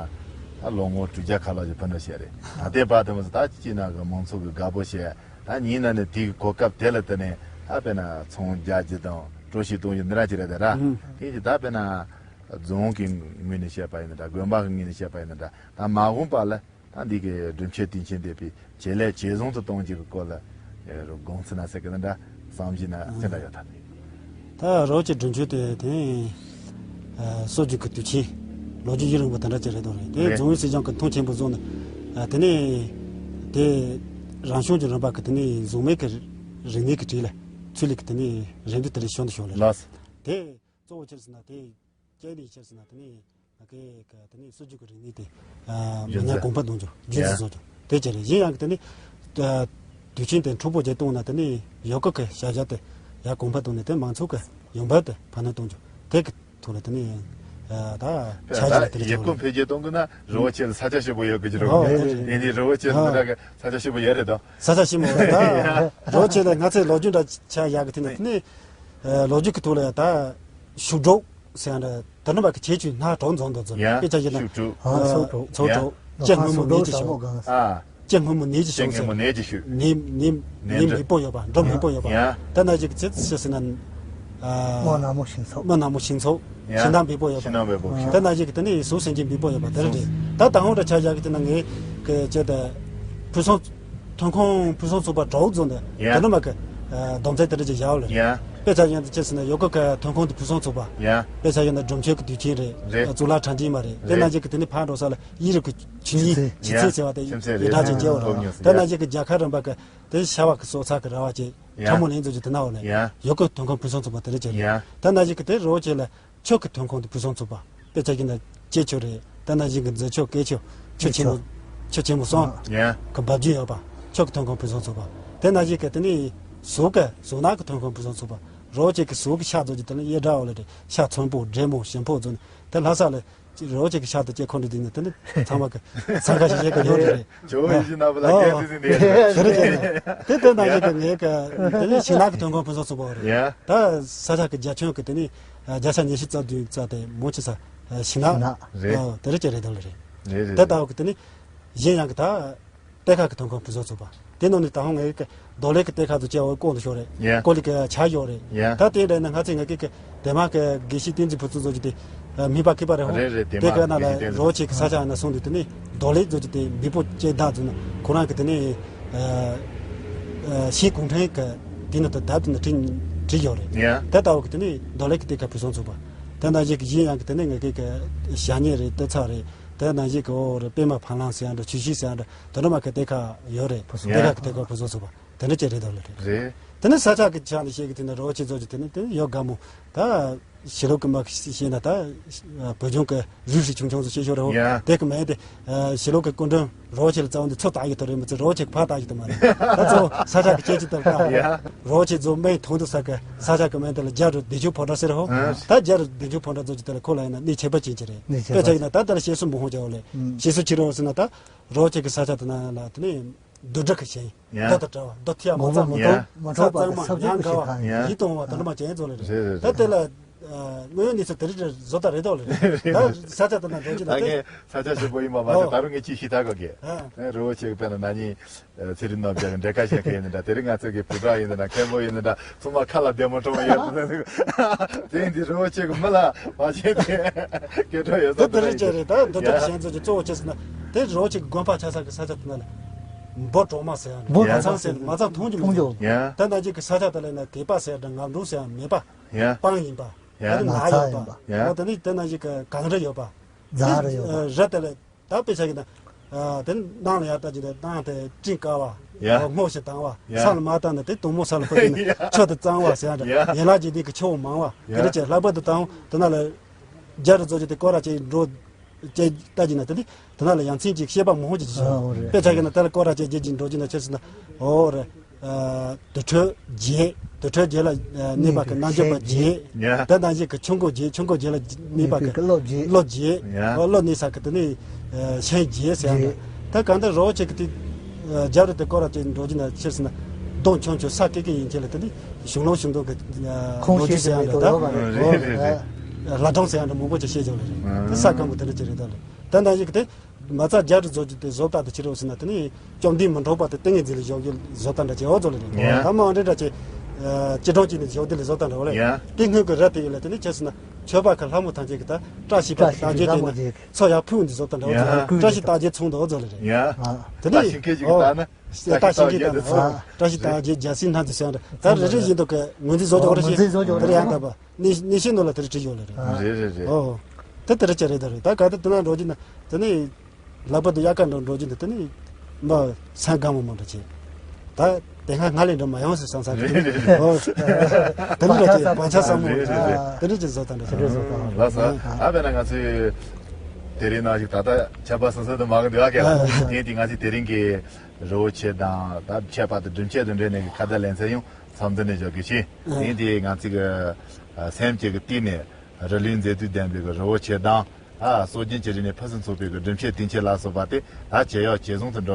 ད་ལོ་ངོ་དྲུག་བརྒྱ་ཁ་ལོ་ཞིག་ཕུལ་འགྲོ་བྱས་རེད། ད་ལྟའི་བར་དུ་མི་ཚོ་ད་སྤྱི་ནང་གི་མང་ཚོགས་ཀྱི་དགའ་པོ་བྱས། ད་ཉིན་ན་ནི་དེའི་གོ་སྐབས་དེ་ལ་བརྟེན་ནས་ད་དཔེར་ན་ཚོང་རྒྱག་རྒྱུ་དང་སྤྲོ་སྐྱིད་གཏོང་རྒྱུ་འདི་འདྲ་ཅིག་རེད་དེ་ར། ཨང་། དེ་ཡིན་ད་དཔེར་ན་རྫོང་གི་ངོས་ནས་བཤད་པ་ཡིན་ན་འདྲ། དགོན་པ་གི་ངོས་ནས་བཤད་པ་ཡིན་ན་འདྲ། ད་མ་འོངས་པ་ལ་ད་འདི་གི་སྒྲུབ་མཆོད་དུས་ཆེན་དེ་བའི་ཇེ་ལེགས་ཇེ་བཟང་དུ་གཏོང་རྒྱུ་གི་སྐོར་ལ་དགོངས་ཚུལ་ན་ཟེར་གི་ན་འདྲ། བསམ་གཞིག་ན་དེ་འདྲ་ཡོད་ད། ད་རི་བོ་ཆེ་སྒྲུབ་མཆོད་དེ་དེ་ནས་སྲོལ་རྒྱུན་གྱི་དུས་ཆེན་ལོ་རྒྱུས་ཡུན་རིང་པོ་དེ་འདྲ་ཅིག་རེད་དོ་རེད། དེ་རེད། རྫོང་ཨུད་སྲིད་གཞུང་གི་མཐོང་ཆེན་པོ་བཟུང་ནས་དེ་ནས་དེ་རང་བྱུང་གི་རིམ་པ་གི་དེ་ནས་གཟུགས་མེད་ཀྱི་རིག་གནས་ཀྱི་གྲས་ལ་ཚུལ་ལས་ཀྱི་དེ་ནས་རེ་འདུན་དེ་ལས་བྱུང་དུ་བྱུང་ལེ། ལགས། དེ་གཙོ་བོ་ཆེར་ཟེར་ན་དེ་སྐྱེས་ནས་ཆེར་ཟེར་ན་དེ་ནས་ང་གི་ག་དེ་ནས་སྲོལ་རྒྱུན་གྱི་རིག་གནས་དེ་མི་རྒྱུན་ཉམས་འཛིན། གོང་འཕེལ་གཏོང་རྒྱུ་རྒྱུན་འཛིན། ཡ། བཟོ་རྒྱུ་དེ་བྱས་རེད། གཞན་ཡང་གི་དེ་ནས་དུས་ཆེན་དེ་འཁྲུག་པོ་བྱས་གཏོང་ན་དེ་ནས་ཡོ་ག་གི་བྱ་བཞག་དེ་ཡར་གོང་འཕེལ་གཏོང་ནས་དེ་མང་ཚོགས་ཀྱི་ཡོང་འབབ་དེ་འཕར་སྣོན་གཏོང་རྒྱུ་དེ་གི་ཐོག་ལ་དེ་ནས་ད་ཆ་གཞི་ལ་དེ་ལ་ཡོད་གོང་འཕེལ་རྒྱས་གཏོང་གི་ན་རི་བོ་ཆེ་ལ་ས་ཆ་ཞེ་པོ་ཡོད་གི་ཅི་རོ། ཨོ་དེ་རེད། དེ་ནས་རི་བོ་ཆེ་ལ་ཨོ་འདི་འདྲ་གི་ས་ཆ་ཞེ་པོ་ཡོད་རེད་དོ། ས་ཆ་ཞེ་པོ་ཡོད་རེད་ད། རི་བོ་ཆེ་ལ་ང་ཚོས་ལོ་རྒྱུས་འདྲ་ཆ་ཡག་གི་དེ་ནས་དེ་ནས་ལོ་རྒྱུས་ཀྱི་ཐོག་ལ་ཡང་ད་ཤུག་སྒྲོག་ཟེར་ཡང་འདྲ། དེ་ནི་བ་གི་ཁྱད་ཆོས་སྣ་གྲོགས་འཛོམས་དུ་འཛོམས། ཡ། དཔེ་ཆ་བཞག་ན། ཤུག་དྲུག་ཨ། ཚོགས་དྲུག་ཚོགས་དྲུག་ཡ། ལྕེ་སྔོན་མོ་ནད་ཀྱིས་ཤོག་ཨ། ལྕེ་སྔོན་མོ་ནད་ཀྱིས་ཤོག་ལྕེ་སྔོན་མོ་ནད་ཀྱིས་ཤོག་ནད་ནད་ནད་མེད་པོ་ཡོད་པ། འགྲོ་མེད་པོ་ཡོད་པ། ཡ། དེ་ན་ཅིག་ཅི་ཟེར་ཟེར་ན། ཨ། མི་ནག་མོ་ཤིང་ཚོགས། མི་ནག་མོ་ཤིང་ཚོགས། ཡ། ཤིང་རྟ་མེད་པོ་ཡོད་པ། ཤིང་རྟ་མེད་པོ། ཨ། དེ་ན་ཅིག་དེ་ནི་གཟུགས་སེམས་ཅན་མེད་པོ་ཡོད་པ་དེ་རེད། ད་ད་ཧོང་འདྲ་ཆ་བཞག་གི་དེ་ན་ངས་གི་ཅེ་ད་ཕུན་སུམ་ཐོན་ཁུངས་ཕུན་སུམ་ཚོགས་པ་གྲོགས་ཚོ་འདི། ཡ། དེ་ནི་མ་གི་སྡོམ་རྩིས་དེ་རེད་ཅེས་བཞག་ལ། ཡ། དཔེ་ཆ་ཡིན་དུ་ཅི་ཟེར་ན་ཡོ་གི་གི་ཐོན་ཁུངས་དེ་ཕུན་སུམ་ཚོགས་པ། ཡ། དཔེ་ཆ་ཡིན་ན་སྒྲུབ་མཆོད་ཀྱི་དུས་ཆེན་རེད། རེད། གཙུག་ལག་ཁྲ་འགྲིག་མ་རེད། དེ་རེད། ནང་བཞིན་གི་དེ་ནི་ཕར་འགྲོ་ས་ལ་ཡིད་རིག་གི་ཆོས་ཉིད། ཆོས་ཉིད་ཆོས་ཉིད་ཟེར་བ་དེ་ཁྱིམ་མཚེས་རེད། ཡི་དྭགས་ཀྱི་སྐྱེ་བོ་རེད། སློབ་གཉེར་ཟེར། དེ་ཡ། ནང་བཞིན་གི་རྒྱལ་ཁབ་རིམ་པ་གི་དེ་ཤ་བ་གི་གསོ་ཚགས་ཀྱི་ར་བ་ཅན། ཡ། ཁྲ་མོ་ལེན་ཚོ་ཅིག་དེ་ན་འོ་ལེ། ཡ། ཡོ་གི་ཐོན་ཁུངས་ཕུན་སུམ་ཚོགས་པ་དེ་རེད་ཅེ་རེད། ཡ། དེ་ནང་བཞིན་གི་དེ་རི་བོ་ཆེ་ལ། ཆོས་ཀྱི་ཐོན་ཁུངས་དེ་ཕུན་སུམ་ཚོགས་པ། དཔེ་ཆ་གི་ན་སྐྱེས་ཆོས་རེད། དེ་ནང་བཞིན་གྱི་མཛོད་ཆོས་སྐད་ཆོས་ཆོས་ཆེན་མོ། ཆོས་ཆེན་མོ་གསུམ། ཡ། གི་འབབ་རྒྱུན་ཡོད་པ། ཆོས་ཀྱི་ཐོན་ཁུངས་ཕུན་སུམ་ཚོགས་པ། དེ་ནང་བཞིན་གྱི་དེ་ནི་གཟུགས་ཀྱི་གཟུགས་ནག་གི་ཐོན་ཁུངས་ཕུན་སུམ་ཚོགས་པ། རོ་གཅིག་གི་གཟུགས་ཀྱི་ཤ་ཚོ་གི་དེ་ནི་གཡས་འདྲ་བ་ལ་རེད། ཤ་ཚོན་པོ་སྒྲེ་མོ་ཞིམ་པོ་ཚོ་ནི་དེ་ལྷ་ས་ལ་རོ་གཅིག་གི་ཤ་དང་སྐྱེ་ཁོ་འདྲ་དེ་ནི་དེ་ནི་ཚང་མ་གི་འཚང་ཁ་ཤིག་ཤིག་གི་ཡོད་རེད། ཇོ་བོ་ཡིད་བཞིན་ནོར་བུ་ལ་ཨོ། སྐད་དེ་ཟིན་དེ་ཡོད་རེད། དེ་རེད་ཅེ་ན། དེ་དེ་ནང་བཞིན་གྱི་ངའི་གི་དེ་ནི་ཤིང་ནག་གི་ཐོན་ཁུངས་ཕུན་སུམ་ཚོགས་པ་རེད། ཡ། ད་ས་ཆ་གི་རྒྱ་ཁྱོན་གི་དེ་ནི། བརྒྱ་ཆ་ཉི་ཤུ་རྩ་བདུན་རྩ་དེ་མོ་ཆེ་ས། ཤིང་ནགས། ཤིང་ནགས། རེད། ཨ། དེ་རེད་ཅེ་རེད་དོ་ལེ་རེད། རེད་རེད། དེ་ལྟ་བུ་གི་དེ་ནི། གཞན་ཡང་གི་ད། གཏེར་ཁ་གི་ཐོན་ཁུངས་ཕུན་སུམ་ཚོགས་པ། དེ་ནང་ནས་ད་ཧོང་ངེ་གི་རྡོ་ལེབ་གི་གཏེར་ཁ་ཚོ་ཅེ་བ་ཀོང་དུ་ཤོར་རེད། ཡ། ཀོ་ལི་གི་ཆ་ཡོད་རེད། ཡ། ད་དེ་འདྲ་ན་ང་ཚོས་ངེ་གི་གི་དེ་མ་གི་དགེ་བཤེས་བསྟན་འཛིན་ཕུན་ཚོགས་ཚོ་གི་དེ། མིན་པ་ཁི་པ་རེད་ཧོ། རེད་རེད། དེ་དེ་མ་གི་ན་ལ་དགེ་བཤེས་བསྟན་འཛིན། རོ་ཆེ་གི་ས་ཆ་ན་སོང་དུས་དེ་ནི་རྡོ་ལེབ་ཚོ་གི་དེ་མི་པོ་ཅེ་ད་ཚོ་ན་ཁོ་རང་གི་དེ་ནི། ཨ། ཨ། ཤིང་གུང་ཁྲན་གི་དེ་ནི་ད་བརྡབ་དེ་ནི་བྲིས་བྲིས་ཡོད་རེད། ཡ། དེ་ལྟ་བུ་གི་དེ་ནི་རྡོ་ལེབ་གི་གཏེར་ཁ་ཕུན་སུམ་ཚོགས་པ། དེ་ནང་བཞིན་གི་གཞན་ཡང་གི་དེ་ནི་ངེ་གི་གི་ཞྭ་སྙེད་རེད། ཏི་ཚ་རེད། དེ་ནང་བཞིན་གི་འོ་རེད། པད་མ་ཕ་ལང་ཟེར་ཡང་འདྲ། ཆུ་ཤིང་ཟེར་ཡང་འདྲ། དེ་འདྲ་མ་གི་གཏེར་ཁ་ཡོད་རེད། ཕུན་སུམ། གཏེར་ཁ་གི་གཏེར་ཁ་ཕུན་སུམ་ཚོགས་པ་དེ་འདྲ་ཅིག་རེད་དོ་ལེ་རེད། རེད། དེ་ནི་ས་ཆ་གི་ཆ་ནས་བཤད་གི་དེ་ནི་རོ་ཆེ་ཚོ་གི་དེ་ནི་དེ་ནི་ཡོད་དགའ་མོ། ད་ཕྱི་ལོགས་གི་མ་གི་བཤད་ན་ད་བོད་ལྗོངས་གི་རུས་ཧྲི་ཆུང་ཆུང་ཚོ་བཤད་ཤོར་རེད་ཧོ། ཡ། དེ་གི་མེད་དེ། ཕྱི་ལོགས་གི་སྐུ་མགྲོན་རོ་ཆེ་ལ་རྩ་བ་འདི་ཚོ་ད་ཡོད་དོ་རེད། མི་ཚེ་རོ་ཆེ་གི་ཕ་ད་ཡོད་དོ་མ་རེད། ད་ཚོ་ས་ཆ་གི་ཁྱད་ཆོས་ལྟར་ད། ཡ། རོ་ཆེ་ཚོ་མེ་ཐུང་དུ་ས་གི་ས་ཆ་གི་མེད་དེ་ལ་རྒྱ་རུ་བདེ་མཆོག་ཕོ་བྲང་ཟེར་ཧོ། ཨ། ད་རྒྱ་རུ་བདེ་མཆོག་ཕོ་བྲང་ཚོ་གི་དེ་ལ་ཁོ་ལ་ཡིན་ན་གནས་ཁྱད་པར་ཅན་ཅིག་རེད། གནས་ཁྱད་པར། དཔེ་ཆ་ཡིན་ན་ད་ལྟ་ལ་བཤད་སྲོལ་མང་ཧོ་ཅག་ལེ། ཨུམ། བཤད་སྲོལ་ཕྱི་རོལ་ཟེར་ན་ད་རོ་ཆེ་གི་ས་ཆ་དེ་ན་ལ་དེ་ནས། རྡུལ་དྲག་གི་ཞིང་། ཡ། རྡུལ་དང་བྲལ་བ། རྡུལ་ཐིག་མ་མ་ཚང་མ་མ་ཚང་མ། ཡ། ཡང་དགའ་བ། ཡ། ཡིད་དུ་འོང་བ་དེ་འདྲ་མ་ཅན་ཚོ་ལ་རེད། རེད་རེད། ད་དེ་ལ། དངོས་ཡོད་གནས་ཚུལ་དེ་རིགས་བཟོ་ལྟ་རེད་དོ་ལ་རེད། ད་ས་ཆ་དེ་ན་འགྲོ་རྒྱུ་ན་དེ། ངས་ས་ཆ་ཞིབ་པོ་ཡིན་པ་མ་ཟད། ཨོ། ད་རུང་ངས་ཅིག་ཤེས་ཐག་གོ་གེ། ཨ། རི་བོ་ཆེ་གི་དཔེར་ན་ན་ནིང་། ཚེ་རིང་རྣམ་རྒྱལ་གི་འབྲས་དཀར་ཞལ་ཁ་ཡིན་ན་འདྲ། དེ་རིང་ང་ཚོ་གི་བུ་བྲག་ཡིན་ན་འདྲ། མཁན་པོ་ཡིན་ན་འདྲ། ཚང་མ་ཁ་ལ་ལྡེ་མོ་གྲོགས་ཡོད། དེ་འདི་རི་བོ་ཆེ་གི་མི་ལ་མ་བྱས་ཏེ་སྐད་གྲགས་ཡོད་ས་དེ་དེ་རེད་ཅེ་རེད། ད་འདི་ལྟར་ཡ། གཞན་ཚོ་གི་གཙོ་བོ་ཆེ་ཟེར་ན་དེ་རི་བོ་ཆེ་གི་དགོན་པ་ཆགས་ས་གི་ས་ཆ་དེ་ན་ལ་འབུ་གྲོག་མ་ཟེར་ཡ་འདྲ། འབུ་མ་ཚང་ཟེར་མ་ཚང་མཐོང་རྒྱུ་མི་འདུག་ཡ། ད་ན་ཅིག་གི་ས་ཆ་དེ་ལ་ན་གད་པ་ཟེར་ཡ་འདྲ། ངམ་འབྲུག་ཟེར་ཡ་མེད་པ། ཡ། སྤང་ཡིན་པ། ཡ། ཨ་ནི་ན་ཡོད་པ། ཡ། འོ་དེ་ནི་དེ་ན་ཅིག་གི་གངས་རི་ཡོད་པ། རྫ་རི་ཡོད་པ། རི་དེ་ལ། ད་དཔེ་ཆ་གི་ན། ཨ། དེ་ནང་ལ་ཡར་ལྟ་རྒྱུ་དེ་ནང་དེ་སྤྲིན་དཀར་བ། ཡ། སྔོ་ཞིང་དྭངས་བ། ཡ། ས་ལ་མ་བཏང་ན་དེ་དོག་མོ་ས་ལ་ཕུབ་དུས་ན། ཡ། ཆུ་དེ་གཙང་བ་ཟེར་ཡ་འདྲ། ཡ། ཡན་ལག་བརྒྱད་ལྡན་གྱི་ཆུ་བོ་མང་བ། ཡ། དེ་འདྲ་བྱས། ལྷག་པར་དུ་ད་དེ་ན་ལ་རྒྱ་རུ་རྫོགས་རྒྱུ་དེ་སྐོར་ར་བྱས་འགྲོ། བྱས་ལྟ་རྒྱུ་ན་དེ་ནི་དེ་ན་ལ་ཡ་མཚན་ཅིག་བཤད་པ་མང་པོ་ཅིག་བྱུང་། ཨ། འོ་རེད། དཔེ་ཆ་གི་ན་དེ་ལ་སྐོར་ར་བྱས་རྒྱུ་ཅིག་འགྲོ་རྒྱུ་ན་ཆི་ཟེར་ན། འོ་རེད། ཨ། དུར་ཁྲོད་བརྒྱད། དུར་ཁྲོད་བརྒྱད་ལ་གནས་པ་གི་རྣལ་འབྱོར་པ་བརྒྱད། ཡ། དེ་ནང་བཞིན་གི་ཆུ་འགོ་བརྒྱད། ཆུ་འགོ་བརྒྱད་ལ་གནས་པ་གི་གནས་པའི་གི་བློ་བརྒྱད། བློ་བརྒྱད། ཡ། ཨོ། བློ་གནས་ས་གི་དེ་ནི་ཞིང་བརྒྱད་ཟེར་ཡ་འདྲ། བརྒྱད། ད་གང་ལྟར་རི་བོ་ཆེ་གི་དེ་རྒྱ་རི་དེ་སྐོར་ར་བྱས་འགྲོ་རྒྱུ་ན་ཆི་ཟེར་ན། གདོང་ཆུང་ཆུང་ས་སྐྱིད་སྐྱིད་ཡིན་ཁྱེད་ལ་དེ་ནི་གཞུང་ལམ་གཞུང་དུ་གི་ཁོང་ལོ་རྒྱུས་ཟེར་ཡ་འདྲ། ད་ཁོང་ཤེས་ཀྱི་མེད་དོ། ཡོད་པ་རེད། ཨོ། རེད་རེད། ལྷ་སྒྲུང་ཟེར་ཡ་འདྲ་མང་པོ་ཅིག་བཤད་ཆོག་ལེ་རེད། དེ་ས་སྐམ་པོ་དེ་འདྲ་ཅིག་རེད་ད་ལེ། ད་ནང་བཞིན་གི་དེ། མ་རྩ་རྒྱ་རུ་བཟོ་རྒྱུ་དེ་བཟོ་ལྟ་དེ་ཕྱི་རོལ་ཟེར་ན་དེ་ནི་བཅོམ་ལྡན་མི་འཁྲུགས་པ་དེ་ཏིང་ངེ་འཛིན་ལ་བཞག་རྒྱུ་བཟོ་ལྟ་འདྲ་བྱས་འོ་བཟོ་ལེ་རེད། ཡ། ད་མ་འདྲེ་འདྲ་བྱས། ཨ། སྐྱིད་གྲོང་གཅིག་ནས་བཞག་དེ་ལ་བཟོ་ལྟ་འདྲ་བ་ལེ། ཡ། དེ་སྔོན་གྱི་རི་དེ་ཡོད་ལ་དེ་ནི་ཆི་ཟེར་ན་མཆོད་པ་གི་ལྷ་མོ་ཐམས་ཅད་ཀྱི་ད་བཀྲ་ཤིས་པ་གི་བཀྲ་ཤིས་པའི་རྟགས་བརྒྱད་ལྷ་མོ་དེ་ཡིན་ན་ཚོ་ཡར་ཕུལ་འདི་བཟོ་ལྟ་འདྲ་བ་བཟོ་ལེ་རེད། ཡ། དེ་ནི། ད་ཤིང་སྐད་ཅིག་ཨོ། ལྟ་ན། ད་ཤིང་སྐད་ལྟ་ན་ཨོ། བཀྲ་ཤིས་རྟགས་བརྒྱད། རྒྱལ་སྲིད་སྣ་བདུན་ཟེར་ཡ་འདྲ། ད་རེ་རེ་བཞིན་དུ་གི་ངོས་འཛིན་བཟོ་ཆོག་རེ་ཞིག་ངོས་འཛིན་བཟོ་ཆོག་དེ་རེད། ཡང་དག་པ། གནས་གནས་ཤིང་ནང་ལ་དེ་རིགས་བྲིས་ཡོད་ལེ་རེད། རེད་རེད་རེད། ཨོ། དེ་དེ་རིགས་ཅི་རེད་ད་རེད། ད་ག་དེ་དེ་ན་འགྲོ་རྒྱུ་ན་དེ་ནི་ལྷག་པར་དུ་དབྱར་ཁ་འགྲོ་འགྲོ་རྒྱུ་ན་དེ་ནི་མ་སེམས་དགའ་མོ་མོ་འདྲ་བྱེད། ད་དེ་སྔ་སྔ་ལས་འགྲོ་མ་ཡོང་ཟེར་བསམ་ས་རེད། རེད་རེད་རེད། ཨོ། དེ་ནི་ར་ཅི་བག་ཆགས་ཟབ་མོ་རེད། རེད་རེད་རེད། དེ་རིགས་ཅི་བཟོ་ད་འདྲ་བྱེད། ལགས་སོ། ཨ་བས་ན་ང་ཚོས་དེ་རིང་ནང་ཞིག་ད་ལྟ་ཆད་པ་སོ་སོ་དུ་མ་གི་འདུག་ཨ། གལ་ཨ། དེ་དེ་ང་ཚོས་དེ་རིང་གི་རི་བོ་ཆེ་དང་ད་ཆད་པ་དང་སྒྲུབ་མཆོད་དང་འབྲེལ་ནས་ཀྱི་ཁ་བརྡ་ལེ་ཚན་ཡང་མཚམས་འདི་ནས་འཇོག་གི་ཆེ། ཨ། དེ་དེ་ང་ཚོས་ཀྱི་སེམས་ཀྱི་གཏིང་ནས་རི་ལུས་མཛེས་སྡུག་ལྡན་པའི་རི་བོ་ཆེ་དང་། ཨ། སྲོལ་རྒྱུན་གྱི་རིག་གནས་ཕུན་སུམ་ཚོགས་པའི་སྒྲུབ་མཆོད་བསྟན་བཅོས་ལ་སོགས་པ་དེ་ད་ཇེ་ཡག་ཇེ་བཟང་དུ་འགྲོ།